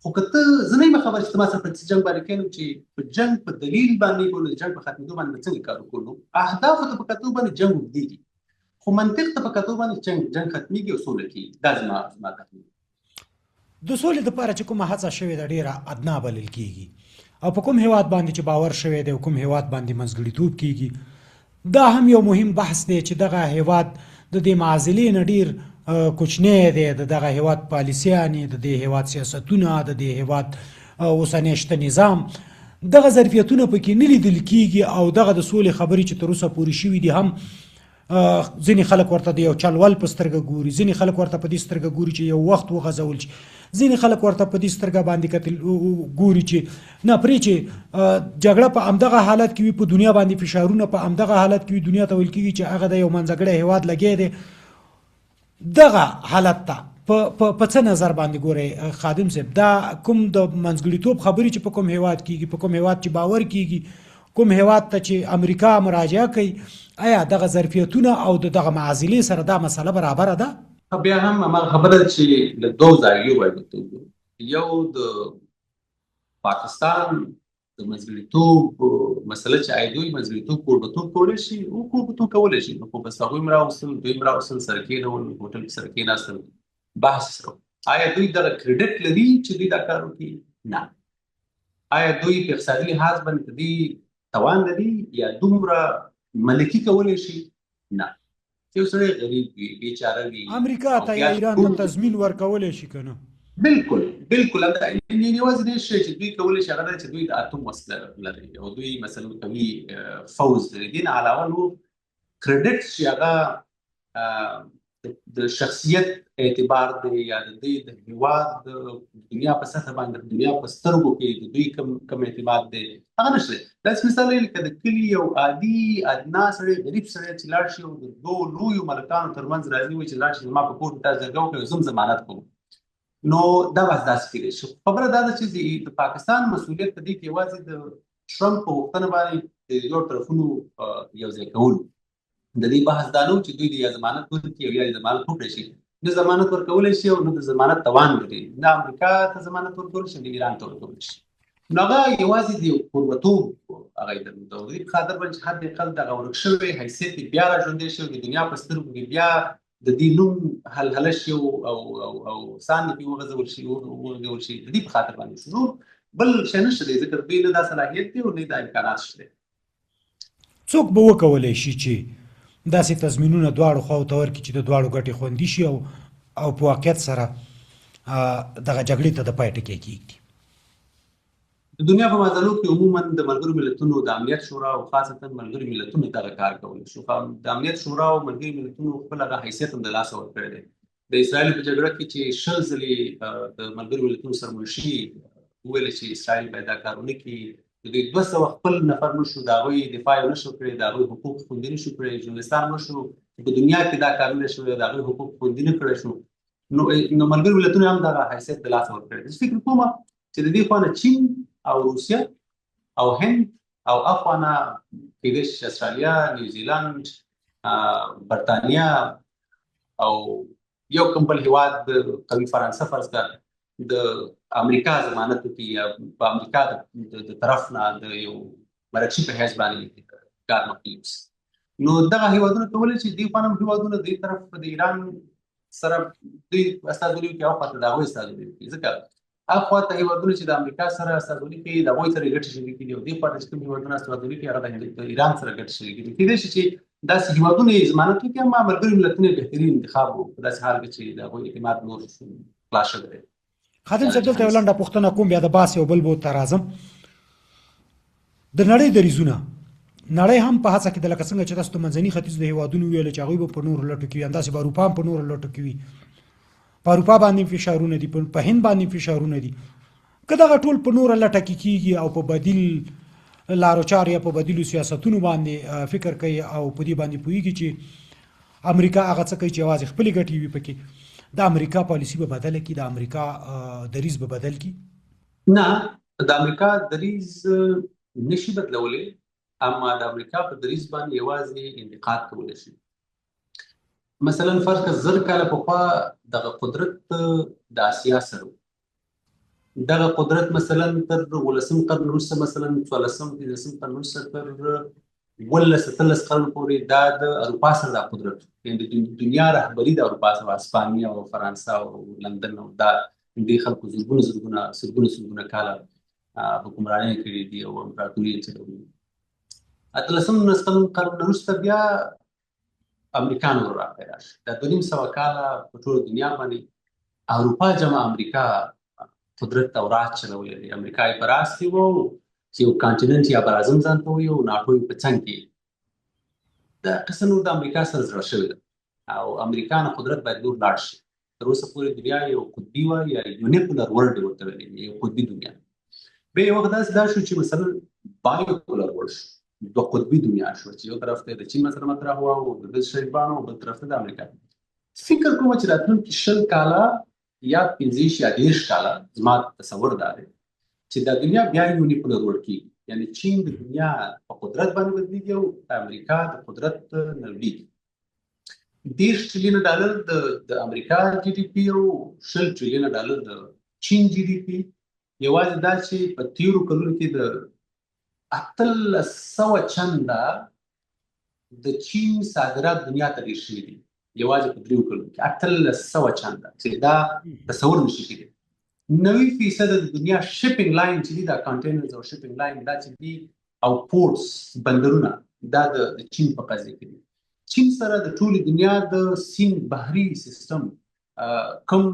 خو که ته زه نه یم خبر چې ته ما سره په څه جنګ باندې کښېنم، چې په جنګ په دلیل باندې کوو، د جنګ په ختمېدو باندې به څنګه کار وکړو؟ نو اهدافو ته په کتو باندې جنګ اوږدېږي، خو منطق ته په کتو باندې جنګ ختمېږي او سوله کېږي. دا زما تحلیل. د سولې لپاره چې کومه هڅه شوې ده ډېره ادنا بلل کېږي او په کوم هېواد باندې چې باور شوی دی او کوم هېواد باندې منځګړیتوب کېږي، دا هم یو مهم بحث دی چې دغه هېواد د دې معضلې نه ډېر کوچنی دی. د دغه هېواد پالیسیانې، د دې هېواد سیاستونه، د دې هېواد اوسنی شته نظام، دغه ظرفیتونه پکې نه لیدل کېږي. او دغه د سولې خبرې چې تر اوسه پورې شوې دي هم ځینې خلک ورته د یو چلول په سترګه ګوري، ځینې خلک ورته په دې سترګه ګوري چې یو وخت وغځول شي، ځینې خلک ورته په دې سترګه باندې کتل ګوري چې نه پرې چې جګړه په همدغه حالت کې وي، په دنیا باندې فشارونه په همدغه حالت کې وي، دنیا ته ویل کېږي چې هغه د یو منځګړی هېواد لګی دی. دغه حالت ته په څه نظر باندې ګورئ خادم صاحب؟ دا کوم د منځګړیتوب خبرې چې په کوم هېواد کېږي، په کوم هېواد چې باور کېږي، کوم هېواد ته چې امریکا مراجعه کوي، آیا دغه ظرفیتونه او د دغه معضلې سره دا مسله برابره ده؟ بیا هم هماغه خبره ده چې له دوو زاویو باید ورته وګورو. یو د پاکستان د منځګړیتوب مسله چې آیا دوی منځګړیتوب کوربتوب کولی شي؟ او کوربتوب کولی شي، نو خو بس هغوی هم راوستل، دوی هم راوستل، سره کېنول، هوټل کې سره کېناستل، بحث سره. آیا دوی دغه کریډټ لري چې دوی دا کار وکړي؟ نه. آیا دوی په اقتصادي لحاظ باندې د دې توان لري یا دومره ملکی کولی شي؟ نه. چې یو سړی غریب وي، بیچاره وي، امریکا او ته یا بیا ایران ته تضمین ورکولی شي که نه؟ بالکل بالکل، همدا یعنی یوازې دې شی چې دوی کولی شي هغه دا چې دوی د اتوم وسله لري او دوی مثلا قوي فوځ لري. دې نه علاوه نور کریډټ چې هغه د شخصیت اعتبار دی یا د دوی د هیواد د دنیا په سطح باندې د دنیا په سترګو کې د دوی کم کم اعتماد دی هغه نشته. داسې مثال دی لکه د کلي یو عادي ادنا سړی، غریب سړی چې لاړ شي او د دوو لویو ملکانو ترمنځ راځي، وایي چې لاړ شي زما په کور کې تاسو جرګه وکړئ، زه هم ضمانت کوم، نو دا بس داسې کېدای شي. خبره دا ده چې د پاکستان مسوولیت په دې کې یوازې د ټرمپ په غوښتنه باندې د دوو طرفونو یو ځای کول، د دې بحث دا نه و چې دوی د یا ضمانت ورکړي او یا یې ضمانت وکړی شي. نه ضمانت ورکولی شي او نه د ضمانت توان لري، نه امریکا ته ضمانت ورکولی شي، نه ایران ته ورکولی شي. نو هغه یوازې د یو کوربتوب هغه یې درلود او د دې په خاطر باندې چې حد اقل دغه ورک شوی حیثیت یې بیا را ژوندی شي او د دنیا په سترګو کې بیا د دې نوم هلهله شي او او او او ساندې پرې وغځول شي، وغځول شي، د دې په خاطر باندې شو. نور بل شی نشته دی، ځکه دوی نه دا صلاحیت دی او نه دا امکانات شته. څوک به وکولای شي چې داسې تضمینونه دواړو خواو ته ورکړي چې د دواړو ګټې خوندي شي او او په واقعیت سره دغه جګړې ته د پای ټکی کېږدي؟ د دنیا په معضلو کې عموما د ملګرو ملتونو د امنیت شورا او خاصتا ملګري ملتونه دغه کار کولی شو. د امنیت شورا او ملګري ملتونو خپل هغه حیثیت هم د لاسه ورکړی دی. د اسرائیل په جګړه کې چې 20 ځلې د ملګرو ملتونو سرمنشي وویل چې اسرائیل باید دا کار ونه کړي، د دوی 200 خپل نفر مړ شو، د هغوی دفاع یې ونه شو کړی، د هغوی حقوق خوندي نه شو کړی، ژورنالستان مړ شو، چې په دنیا کې دا کار نه شوی، د هغوی حقوق خوندي نه کړی شو، نو ملګرو ملتونو هم دغه حیثیت د لاسه ورکړی. زه فکر کوم چې د دې خوا نه چین او روسیه او هند او اخوا نه کېدای شي استرالیا، نیوزیلند، برتانیا او یو کوم بل هیواد قوي، فرانسه فرض کړه، د امریکا ضمانت وکړي یا په امریکا د طرف نه د یو مرکچي په حیث باندې کار مخکې یوسي. نو دغه هیوادونه کولی شي، دې خوا نه هیوادونه دې طرف د ایران سره دوی استازولي وکړي او خواته د هغوی استازولي وکړي، ځکه اخوا ته هیوادونه چې د امریکا سره استازولي کوي د هغوی سره ګټې شریکې دي او دې خوا ته چې کوم هیوادونه استازولي کوي هغه د ایران سره ګټې شریکې دي. کېدای شي چې داسې هیوادونه یې ضمانت وکړي، اما ملګري ملتونه یې بهترین انتخاب و، په داسې حال کې چې د هغوی اعتماد نور خلاص شوی دی. خادم صاحب، دلته یو لنډه پوښتنه کوم، بیا د بحث یو بل بوت ته راځم. د نړۍ دریځونه، نړۍ هم په هڅه کې ده، لکه څنګه چې تاسو د منځني ختیځ د هیوادونو ویل چې هغوی به په نورو لټو کې وي، همداسې به اروپا هم په نورو لټو کې وي. په اروپا باندې فشارونه دي، په هند باندې فشارونه دي. که دغه ټول په نوره لټه کې کیږي او په بدیل لارو چارو یا په بدیلو سیاستونو باندې فکر کوي او په دې باندې پوهیږي چې امریکا هغه څه کوي چې یوازې خپلې ګټې وي پکې، د امریکا پالیسي به بدله کړي، د امریکا دریځ به بدل کړي؟ نه، د امریکا دریځ نشي بدلولی، اما د امریکا په دریځ باندې یوازې انتقاد کولی شي. مثلا فرض کړه 1000 کاله پخوا دغه قدرت د اسیا سره، دغه قدرت مثلا تر 18 قرن وروسته، مثلا 14 15 قرن وروسته تر 17 18 قرن پورې دا د اروپا سره دا قدرت، یعنی د دنیا رهبري د اروپا سره، اسپانیا او فرانسه او لندن او دا دې خلکو زرګونه زرګونه سلګونه سلګونه کاله حکمرانۍ کړې دي او امپراتوري یې چلولې. 18 19 قرن وروسته بیا امریکا نور را پیدا شو. دا 250 کاله په ټوله دنیا باندې اروپا جمع امریکا قدرت او راج چلولی دی. امریکا یې په راس کې وو چې یو کانټیننټ یا براعظم ځان ته وایي او ناټو یې په څنګ کې. دا قصه نور د امریکا سره زړه شوې ده او امریکا نه قدرت باید نور لاړ شي. تر اوسه پورې دنیا یو قطبي وه یا یونیپولر ورلډ ورته ویل، یو قطبي دنیا. بیا یو وخت داسې دا شو چې مثلا بایوپولر ورلډ شو، دوه قطبي دنیا شو چې یو طرف ته د چین مثلا مطرح وه او د بل شریفانو او بل طرف ته د امریکا. فکر کوم چې راتلونکي 20 کاله یا 25 یا 30 کاله زما تصور دا دی چې دا دنیا بیا یونیپولر ورلډ کېږي، یعنی چین د دنیا په قدرت باندې بدلېږي او امریکا د قدرت نه لوېږي. 30 ټریلیون ډالر د امریکا جی ډي پي او 20 ټریلیون ډالر د چین جی ډي پي. یوازې دا چې په تیرو کلونو کې د 1800 چنده د چین صادرات دنیا ته ډېر شوي دي. یوازې په دریو کلونو کې 1800 چنده، چې دا تصور نشي کېدای. 90% د دنیا shipping line چې دي، دا containers او shipping line دا چې دي او ports، بندرونه، دا د چین په قضیه کې دي. چین سره د ټولې دنیا د سین بحري سیستم کوم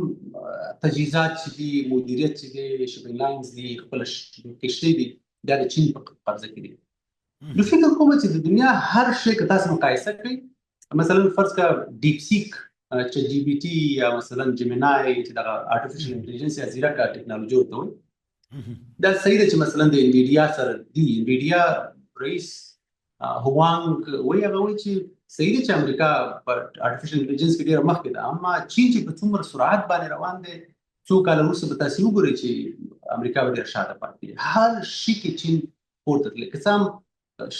تجهیزات چې دي، مدیریت چې دي، shipping lines دي، خپل کښتۍ دي، دا د چین په قبضه کې دي. نو فکر کوم چې د دنیا هر شی که تاسو مقایسه کړئ، مثلا فرض کا ډیپ سیک، چې جی بي ټي، یا مثلا جیمینای، چې دغه artificial intelligence یا ځیرکه ټکنالوژي ورته وایي، دا صحیح ده چې مثلا د انویډیا سره دی، انویډیا رئیس هوانګ وایي، هغه وایي چې صحیح ده چې امریکا په artificial intelligence کې ډیره مخکې ده، اما چین چې په څومره سرعت باندې روان دی، څو کاله وروسته به تاسو وګورئ چې امریکا به ډېر شاته پاتې. هر شي کې چین پورته تللی. که څه هم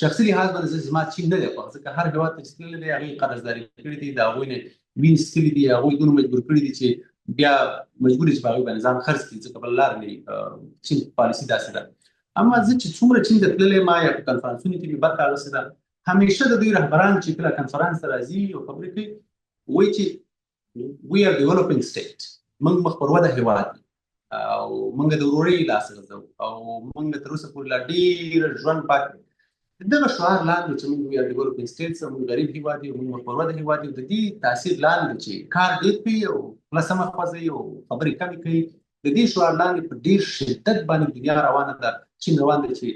شخصي لحاظ باندې زما چین نه دی خوښ، ځکه هر هېواد ته چې تللی دی، هغوی قرضداري کړي دي، د هغوی نه وینې څښلي دي، هغوی دونه مجبور کړي دي چې بیا مجبور چې په هغوی باندې ځان خرڅ کړي، ځکه بله لار نه، چین پالیسي داسې ده. اما زه چې څومره چین ته تللی ما یا په کنفرانسونو کې مې برخه اخیستې ده، همیشه د دوی رهبران چې کله کنفرانس ته راځي او خبرې کوي، وایي چې we are developing state، موږ مخ پر وده هیواد او موږ د ورورۍ لاس غځو او موږ تر اوسه پورې لا ډېر ژوند پاتې. دغه شعار لاندې چې موږ we are developing states، موږ غریب هیواد یو، موږ مخ پر وده هیواد یو، د دې تاثیر لاندې چې کار ډېر کوي او خوله سمه خوځوي او خبرې کمې کوي، د دې شعار لاندې په ډېر شدت باندې دنیا روانه ده، چین روان دی چې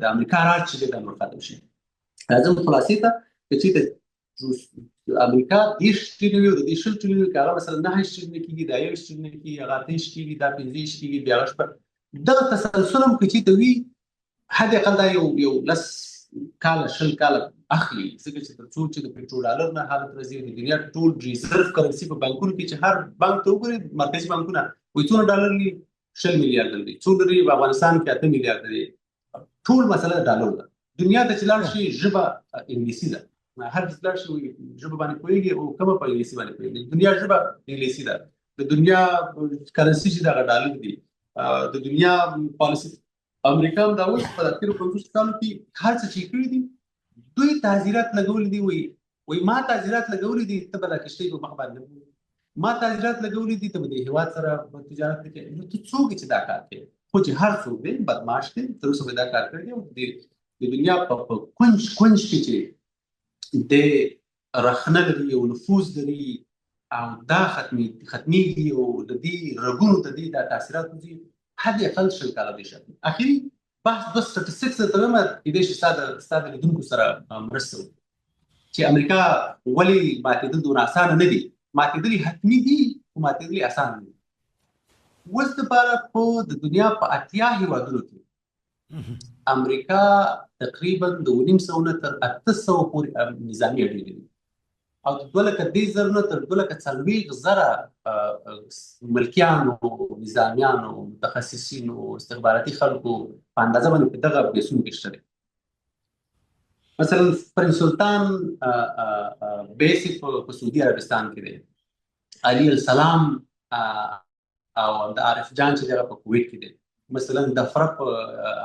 د امریکا راج چې دی دا نور ختم شي. راځم خلاصې ته، که چېرته امریکا 30 ټریلیون وي او د دې 20 ټریلیون وي، که هغه مثلا 9 ټریلیون کېږي، دا 21 ټریلیون کېږي، هغه 28 کېږي، دا 25 کېږي، بیا هغه شپږ، دغه تسلسل هم که چېرته وي، حد اقل دا یو 10 کاله 20 کاله اخلي، ځکه چې تر څو چې د پټرو ډالر نه حالت راځي، د دنیا ټول reserve currency په بانکونو کې، چې هر بانک ته وګوري، مرکزي بانکونه وایي څونه ډالر لري؟ 20 میلیارډ لري. څو لري؟ په افغانستان کې 8 میلیارډ لري. ټول مسله ډالر ده. دنیا ته چې لاړ شي، ژبه انګلیسي ده. هر څه لاړ شي، ژبه باندې پوهېږي او کومه په انګلیسي باندې پوهېږي. دنیا ژبه انګلیسي ده، د دنیا currency چې دغه ډالر دي، د دنیا پالیسي. امریکا هم دا اوس په تېرو 50 کالو کې هر څه چې کړي دي، دوی تعزیرات لګولي دي. وایي ما تعزیرات لګولي دي، ته به دا کښتۍ په مخ باندې، ما تعزیرات لګولي دي، ته به د هیواد سره تجارت نه کوې. نو ته څوک چې دا کار کوې؟ خو چې هر څوک دی، بدمعاش دی، تر اوسه به دا کار کړی دی او د دنیا په کنج کنج کې چې د رخنه لري او نفوذ لري او دا ختمېږي او د دې رګونو ته دې دا تاثیرات وځي، حد اقل 20 کاله دې شي. اخري بحث د statistics ته وایم، کېدای شي ستا د لیدونکو سره مرسته وکړي چې امریکا ولې ماتېدل دومره اسانه نه دي. ماتېدل حتمي دي، خو ماتېدل اسانه نه دي. اوس دپاره په د دنیا په 80 هیوادونو کې امریکا تقریبا د 750 نه تر 800 پورې نظامي اډې لري او د 230,000 نه تر 240,000 ملکیانو، نظامیانو، متخصصینو، استخباراتي خلکو په اندازه باندې په دغه بیسونو کې شته. مثلا پرنس سلطان base په سعودي عربستان کې دی، علي السلام او د عارف جان چې دغه په کویت کې دی، مثلا د فرق په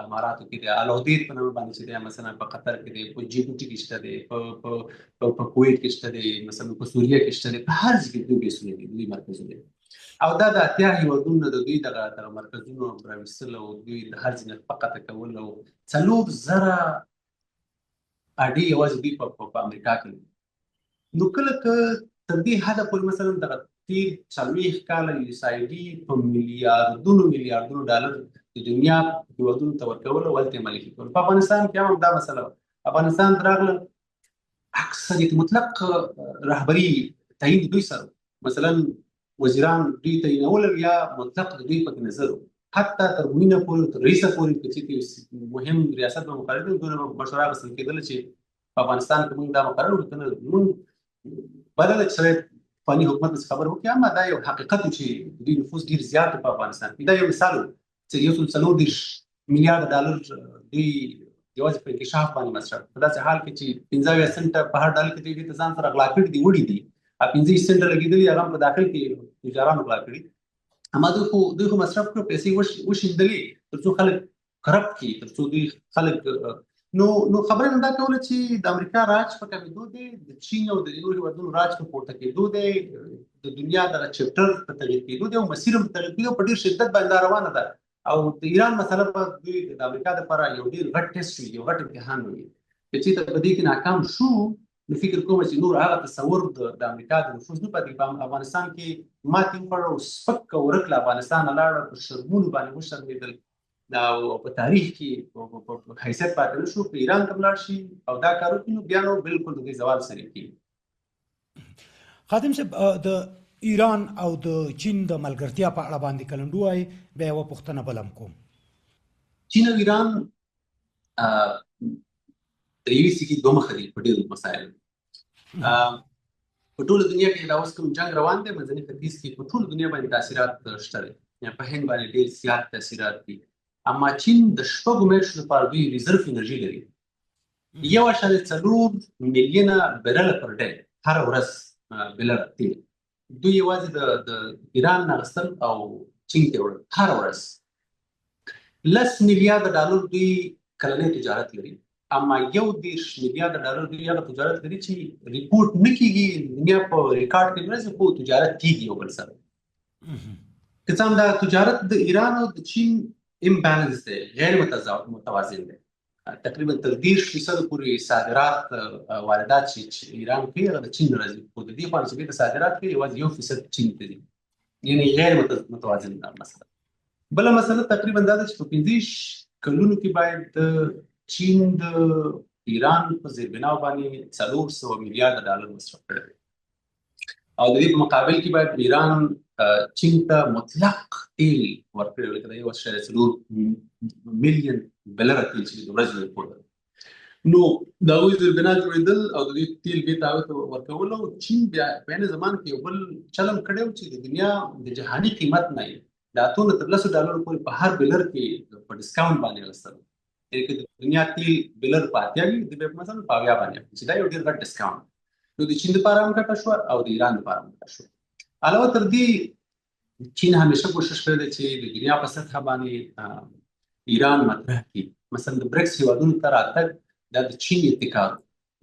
اماراتو کې دی، العدید په نامه باندې چې دی مثلا په قطر کې دی، په جیبوټي کې شته دی، په کویت کې شته دی، مثلا په سوریه کې شته دی. په هر ځای کې دوی بیسونه دي، دوی مرکزونه دي او دا د 80 هیوادونو د دوی دغه مرکزونو راوستل او دوی د هر ځای نه په قطع کول او 4000 اډې یوازې دوی په امریکا کې. نو کله که تر دې حده پورې مثلا دغه تېر 40 کاله USAID په میلیاردونو میلیاردونو ډالر د دنیا هیوادونو ته ورکول او هلته یې ملکي کول، په افغانستان کې هم دا مسله وه. افغانستان ته راغله، اکثریت مطلق رهبري تعین دوی سره، مثلا وزیران دوی تعینول یا مطلق د دوی پکې نظر، حتی تر معینه پورې، تر رئیسه پورې، که چېرې مهم ریاست به مقرر دی، دونه به مشوره اخیستل کېدله چې په افغانستان کې موږ دا مقرر وکړو. که نه، موږ بده ده چې سړی پخواني حکومت څخه خبر وکړي، اما دا یو حقیقت چې دوی نفوذ ډېر زیات په افغانستان کې. دا یو مثال چې 134 میلیارډ ډالر دوی یوازې په انکشاف باندې مصرف، په داسې حال کې چې 75 سنټه په هر ډالر کې دوی ته ځان سره غلا کړي دي، وړي دي، 25 سنټه لګېدلي، هغه هم په داخل کې تجارانو غلا کړي. اما دوی خو مصرف کړو، پیسې وشیندلې تر څو خلک corrupt کړي، تر څو دوی خلک نو خبره مې دا کوله چې د امریکا راج په کمېدو دی، د چین او د نورو هېوادونو راج په پورته کېدو دی، د دنیا دغه چپټر په تغیر کېدو دی او مسیر هم په تغیر کېدو په ډېر شدت باندې دا روانه ده. او د ایران مسله به دوی د امریکا لپاره یو ډېر غټ ټیسټ وي، یو غټ امتحان وي. که چېرته په دې کې ناکام شو نو فکر کوم چې نور هغه تصور د امریکا د نفوذ نه پاتې. په افغانستان کې ماتې وخوړه او سپک او ورک له افغانستانه لاړه، په شرمونو باندې وشرمېدل او په تاریخ کې په حیثیت پاتې نه شو. په ایران ته ولاړ شي او دا کار وکړي نو بیا نو بالکل د دې زوال سره کېږي. خادم صاحب، د ایران او د چین د ملګرتیا په اړه باندې کلنډو وایي، بیا یوه پوښتنه بل هم کوم. چین او ایران د یوې سکې دوه مخه دي په ډېرو مسایلو. په ټوله دنیا کې دا اوس کوم جنګ روان دی منځني ختیځ کې، په ټوله دنیا باندې تاثیرات شته دی، په هند باندې ډېر زیات تاثیرات دي. اما چین د 6 میاشتو لپاره دوی ریزرف انرژي لري، 1.4 میلیونه بیرله پر ډے هره ورځ بیلر تیل دوی یوازې د ایران نه اخیستل او چین ته وړل هره ورځ. 10 میلیارډ ډالر دوی کلنی تجارت لري، اما 31 میلیارډ ډالر دوی هغه تجارت لري چې ریپورټ نه کیږي، دنیا په ریکارډ کې نه راځي، خو تجارت کیږي یو بل سره. که څه هم دا تجارت د ایران او د چین امبالانس دی، غیر متوازن دی. تقریبا تر 30% پورې صادرات واردات چې ایران کوي هغه د چین نه راځي، خو د دې خوا چې بیرته صادرات کوي یوازې 1% چین ته دي، یعنی غیر متوازن مسله. بله مسله تقریبا دا ده چې په 25 کلونو کې باید چین د ایران په زیربناو باندې 400 میلیارډ ډالر مصرف کړی دی، او د دې په مقابل کې باید ایران چین ته مطلق تیل ورکړي، لکه د 1.4 میلیون بلره تیل چې د ورځې لپاره. نو د هغوی زیربنا جوړېدل او د دې تیل بېرته هغوی ته ورکول، او چین بیا په عین زمان کې یو بل چلم کړی و چې د دنیا د جهاني قیمت نه یې د 8 نه تر 10 ډالرو پورې په هر بیلر کې په ډسکاونټ باندې اخیستل. یعنې که د دنیا تیل بیلر په 80 وي، د بیا مثلا په 70 باندې اخلي، چې دا یو ډېر غټ ډسکاونټ. نو د چین لپاره هم ګټه شوه او د ایران لپاره هم ګټه شوه. علاوه تر دې چین همیشه کوشش کړی دی چې د دنیا په سطح باندې ایران مطرح کړي. مثلا د برکس هیوادونو ته راتګ دا د چین ابتکار،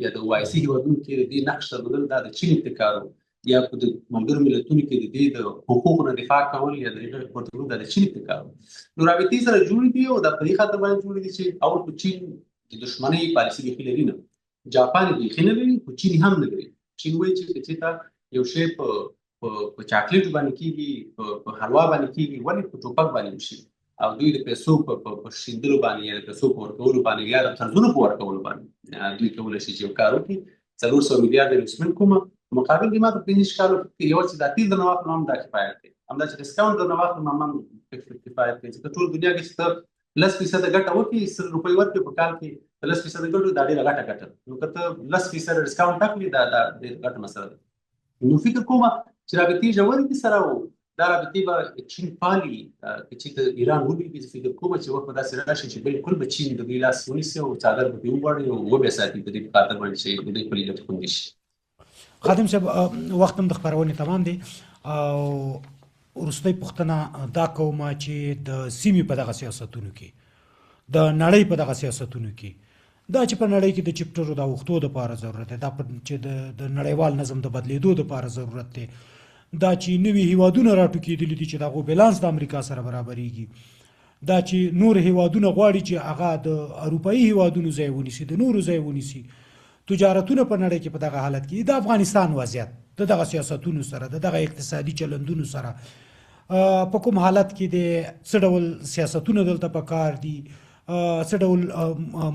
یا د او آی سي هیوادونو کې د دې نقش درلودل دا د چین ابتکار، یا په د ملګرو ملتونو کې د دې د حقوقو نه دفاع کول یا د هغې پورته کول دا د چین ابتکار. نو رابطې سره جوړې دي، او دا په دې خاطر باندې جوړې دي چې اول خو چین د دښمنۍ پالیسي بیخي لري نه، جاپان یې بیخي نه لري، خو چین هم نه لري. چین وایي چې که چېرته یو شی په په په چاکلیټ باندې کیږي، په حلوا باندې کیږي، ولې په ټوپک باندې وشي؟ او دوی د پیسو په شیندلو باندې یا د پیسو په ورکولو باندې یا د قرضونو په ورکولو باندې دوی کولی شي چې یو کار وکړي. 400 میلیارډ انویسټمنټ کومه مقابل کې ما ته 25 کالو کې یو چې دا تیل درنه واخلم هم دا کفایت دی، همدا چې ډسکاونټ درنه واخلم هم کفایت دی. ځکه ټول دنیا کې چې ته 10% ګټه وکړې، 100 روپۍ ورکړې په کال کې 10% ګټه، دا ډېره غټه ګټه ده. نو که ته 10% ډسکاونټ اخلې دا ډېره غټه مسله ده. نو فکر کوم چې رابطې ژورې دي سره، او دا رابطې به چین پالي. که چېرته ایران ولوېږي، زه فکر کوم چې وخت به داسې راشي چې بالکل به چین د دوی لاس ونیسي او څادر به پرې وغواړي او وبه ساتي، په دې خاطر باندې چې د دوی خپلې ګټې خوندي شي. خادم صاحب، وخت هم د خپرونې تمام دی، او وروستۍ پوښتنه دا کوم چې د سیمې په دغه سیاستونو کې، د نړۍ په دغه سیاستونو کې، دا چې په نړۍ کې د چپټرو د اوښتو دپاره ضرورت دی، دا چې د نړیوال نظم د بدلېدو دپاره ضرورت دی، دا چې نوي هیوادونه راټوکېدلي دي چې د هغو بیلانس د امریکا سره برابرېږي، دا چې نور هیوادونه غواړي چې هغه د اروپایي هیوادونو ځای ونیسي، د نورو ځای ونیسي، تجارتونه په نړۍ کې په دغه حالت کې، د افغانستان وضعیت د دغه سیاستونو سره، د دغه اقتصادي چلندونو سره په کوم حالت کې دی، څه ډول سیاستونه دلته په کار دي، څه ډول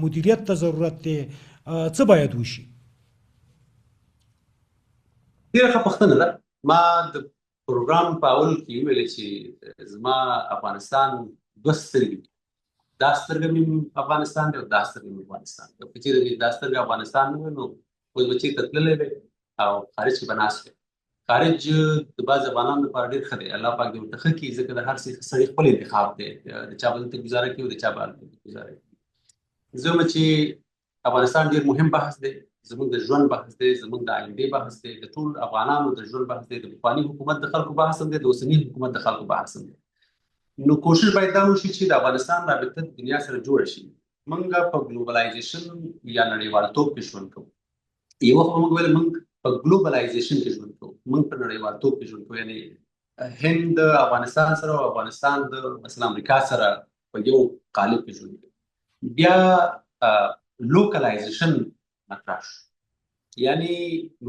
مدیریت ته ضرورت دی، څه باید وشي؟ ډېره ښه پوښتنه ده. ما د پروګرام په اول کې وویل چې زما افغانستان دوه سترګې دي، دا سترګه مې افغانستان دی او دا سترګه مې افغانستان دی. که چېرې مې دا سترګه افغانستان نه وای نو اوس به چېرته تللی وی او خارج کې به ناست وی. خارج د بعضې افغانانو لپاره ډېر ښه دی، الله پاک دې ورته ښه کړي، ځکه د هر سړي خپل انتخاب دی، د چا به دلته ګزاره کوي او د چا به هلته ګزاره کوي. زه وایم چې افغانستان ډېر مهم بحث دی، زموږ د ژوند بحث دی، زموږ د آیندې بحث دی، د ټول افغانانو د ژوند بحث دی، د پخواني حکومت د خلکو بحث هم دی، د اوسني حکومت د خلکو بحث هم دی. نو کوشش باید دا وشي چې د افغانستان رابطه د دنیا سره جوړه شي. موږ په ګلوبلایزیشن یا نړیوالتوب کې ژوند کوو. یو وخت موږ ویل موږ په ګلوبلایزیشن کې ژوند کوو، موږ په نړیوالتوب کې ژوند کوو، یعنی هند د افغانستان سره او افغانستان د مثلا امریکا سره په یو قالب کې ژوند کوي. بیا لوکلایزیشن مطرح شو، یعنی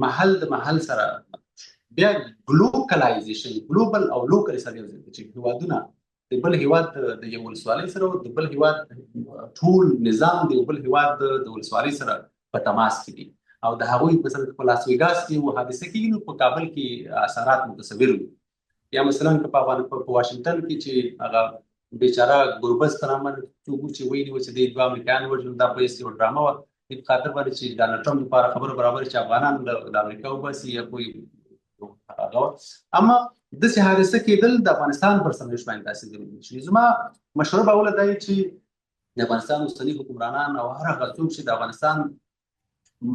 محل د محل سره. بیا ګلوکلایزیشن، ګلوبل او لوکل سره یو ځای، چې هیوادونه د بل هیواد د یو ولسوالۍ سره او د بل هیواد ټول نظام د یو بل هیواد د ولسوالۍ سره په تماس کې دي، او د هغوی مثلا په لاس ویګاس کې یو حادثه کېږي نو په کابل کې اثرات متصور وي، یا مثلا که په افغان په واشنګټن کې چې هغه بیچاره ګوربز په نامه څوک چې ویلي و چې دی دوه امریکایان وژل، دا خو یې یوه ډرامه وه، دې په خاطر باندې چې ډانلډ ټرمپ لپاره خبره برابر چې افغانان له امریکا وباسي یا کوئی هغه. اما داسې حادثه کېدل د افغانستان پر سرنوشت باندې تاثیر درلود. چې زما مشوره به اوله دا چې د افغانستان اوسني حکمرانان او هر هغه څوک چې د افغانستان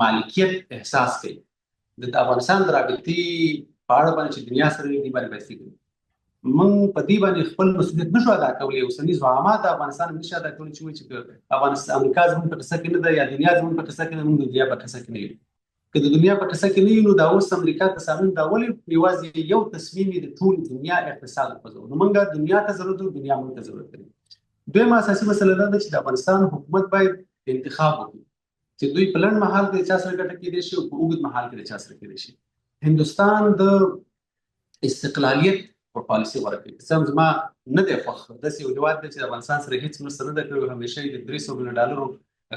مالکیت احساس کوي، د افغانستان د رابطې په اړه باندې چې دنیا سره دې باندې باید فکر. موږ په دې باندې خپل مسؤلیت نشو ادا کولی، اوسني زعما د افغانستان نشي ادا کولی چې وایي چې افغانستان امریکا زموږ په قصه کې نه ده یا دنیا زموږ په قصه کې نه، موږ د دنیا په قصه کې نه یو. که د دنیا په قصه کې نه یو نو دا اوس امریکا تصامیم دا ولې یوازې یو تصمیم یې د ټول دنیا اقتصاد وخوځوو؟ نو موږ دنیا ته ضرورت لرو، دنیا موږ ته ضرورت لري. دویمه اساسي مسله دا ده چې د افغانستان حکومت باید انتخاب وکړي چې دوی په لنډ مهال کې د چا سره ګټه کېدای شي او په اوږد مهال کې د چا سره کېدای شي. هندوستان د استقلالیت په پالیسي غوره کوي، که څه هم زما نه دی خوښ، داسې یو هېواد دی چې د افغانستان سره هېڅ مرسته نه ده کړې، همیشه یې د 300 میلیون ډالرو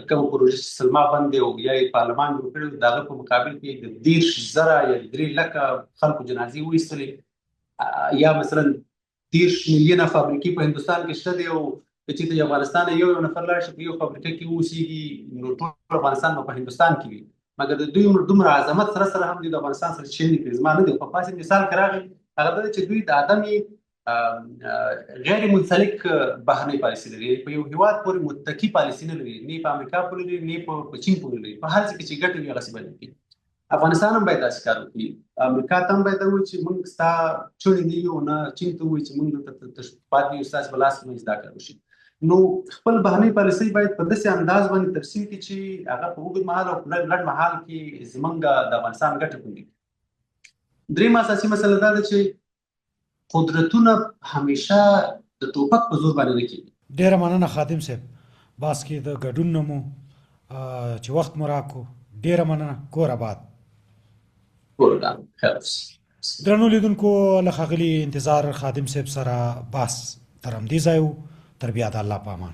کومه پروژه چې سلما بند دی او یا یې پارلمان جوړ کړی، د هغه په مقابل کې د 30,000 یا 3 لکه خلکو جنازې وایستلې، یا مثلا 30 میلیونه فابریکې په هندوستان کې شته دی، او که چېرته افغانستان یو یو نفر لاړ شي په یو فابریکه کې اوسېږي نو ټول افغانستان به په هندوستان کې وي. مګر د دوی دومره عظمت سره سره هم دوی د افغانستان سره چین نه کړي، زما نه دی خو. پاسې مثال که راغی هغه دا چې دوی د عدم غیر منسلک بهرنۍ پالیسي لري، په یو هیواد پورې متکی پالیسي نه لري، نه په امریکا پورې لري، نه په چین پورې لري، په هر څه کې چې ګټه وي هغسې باید وکړي. افغانستان هم باید داسې کار وکړي. امریکا ته هم باید ووایي چې موږ ستا چړې نه یو، نه چین ته ووایي چې موږ دلته پاتې یو، ستاسو په لاس کې موږ دا کار وشي. نو خپل بهرنۍ پالیسي باید په داسې انداز باندې ترسیم کړي چې هغه په اوږد مهال او په لنډ مهال کې زمونږ د افغانستان ګټه خوندي کړي. درېیمه اساسي مسله دا ده چې قدرتونه همیشه د ټوپک په زور باندې نه کېږي. ډیره مننه خادم صاحب باس کې د ګډون نه مو چې وخت مو راکو، ډیره مننه، کور آباد. کور ودان، خیر اوسې. درنو لیدونکو، له ښاغلي انتظار خادم صاحب سره بحث تر همدې ځایه و، تر بیا د الله په امان.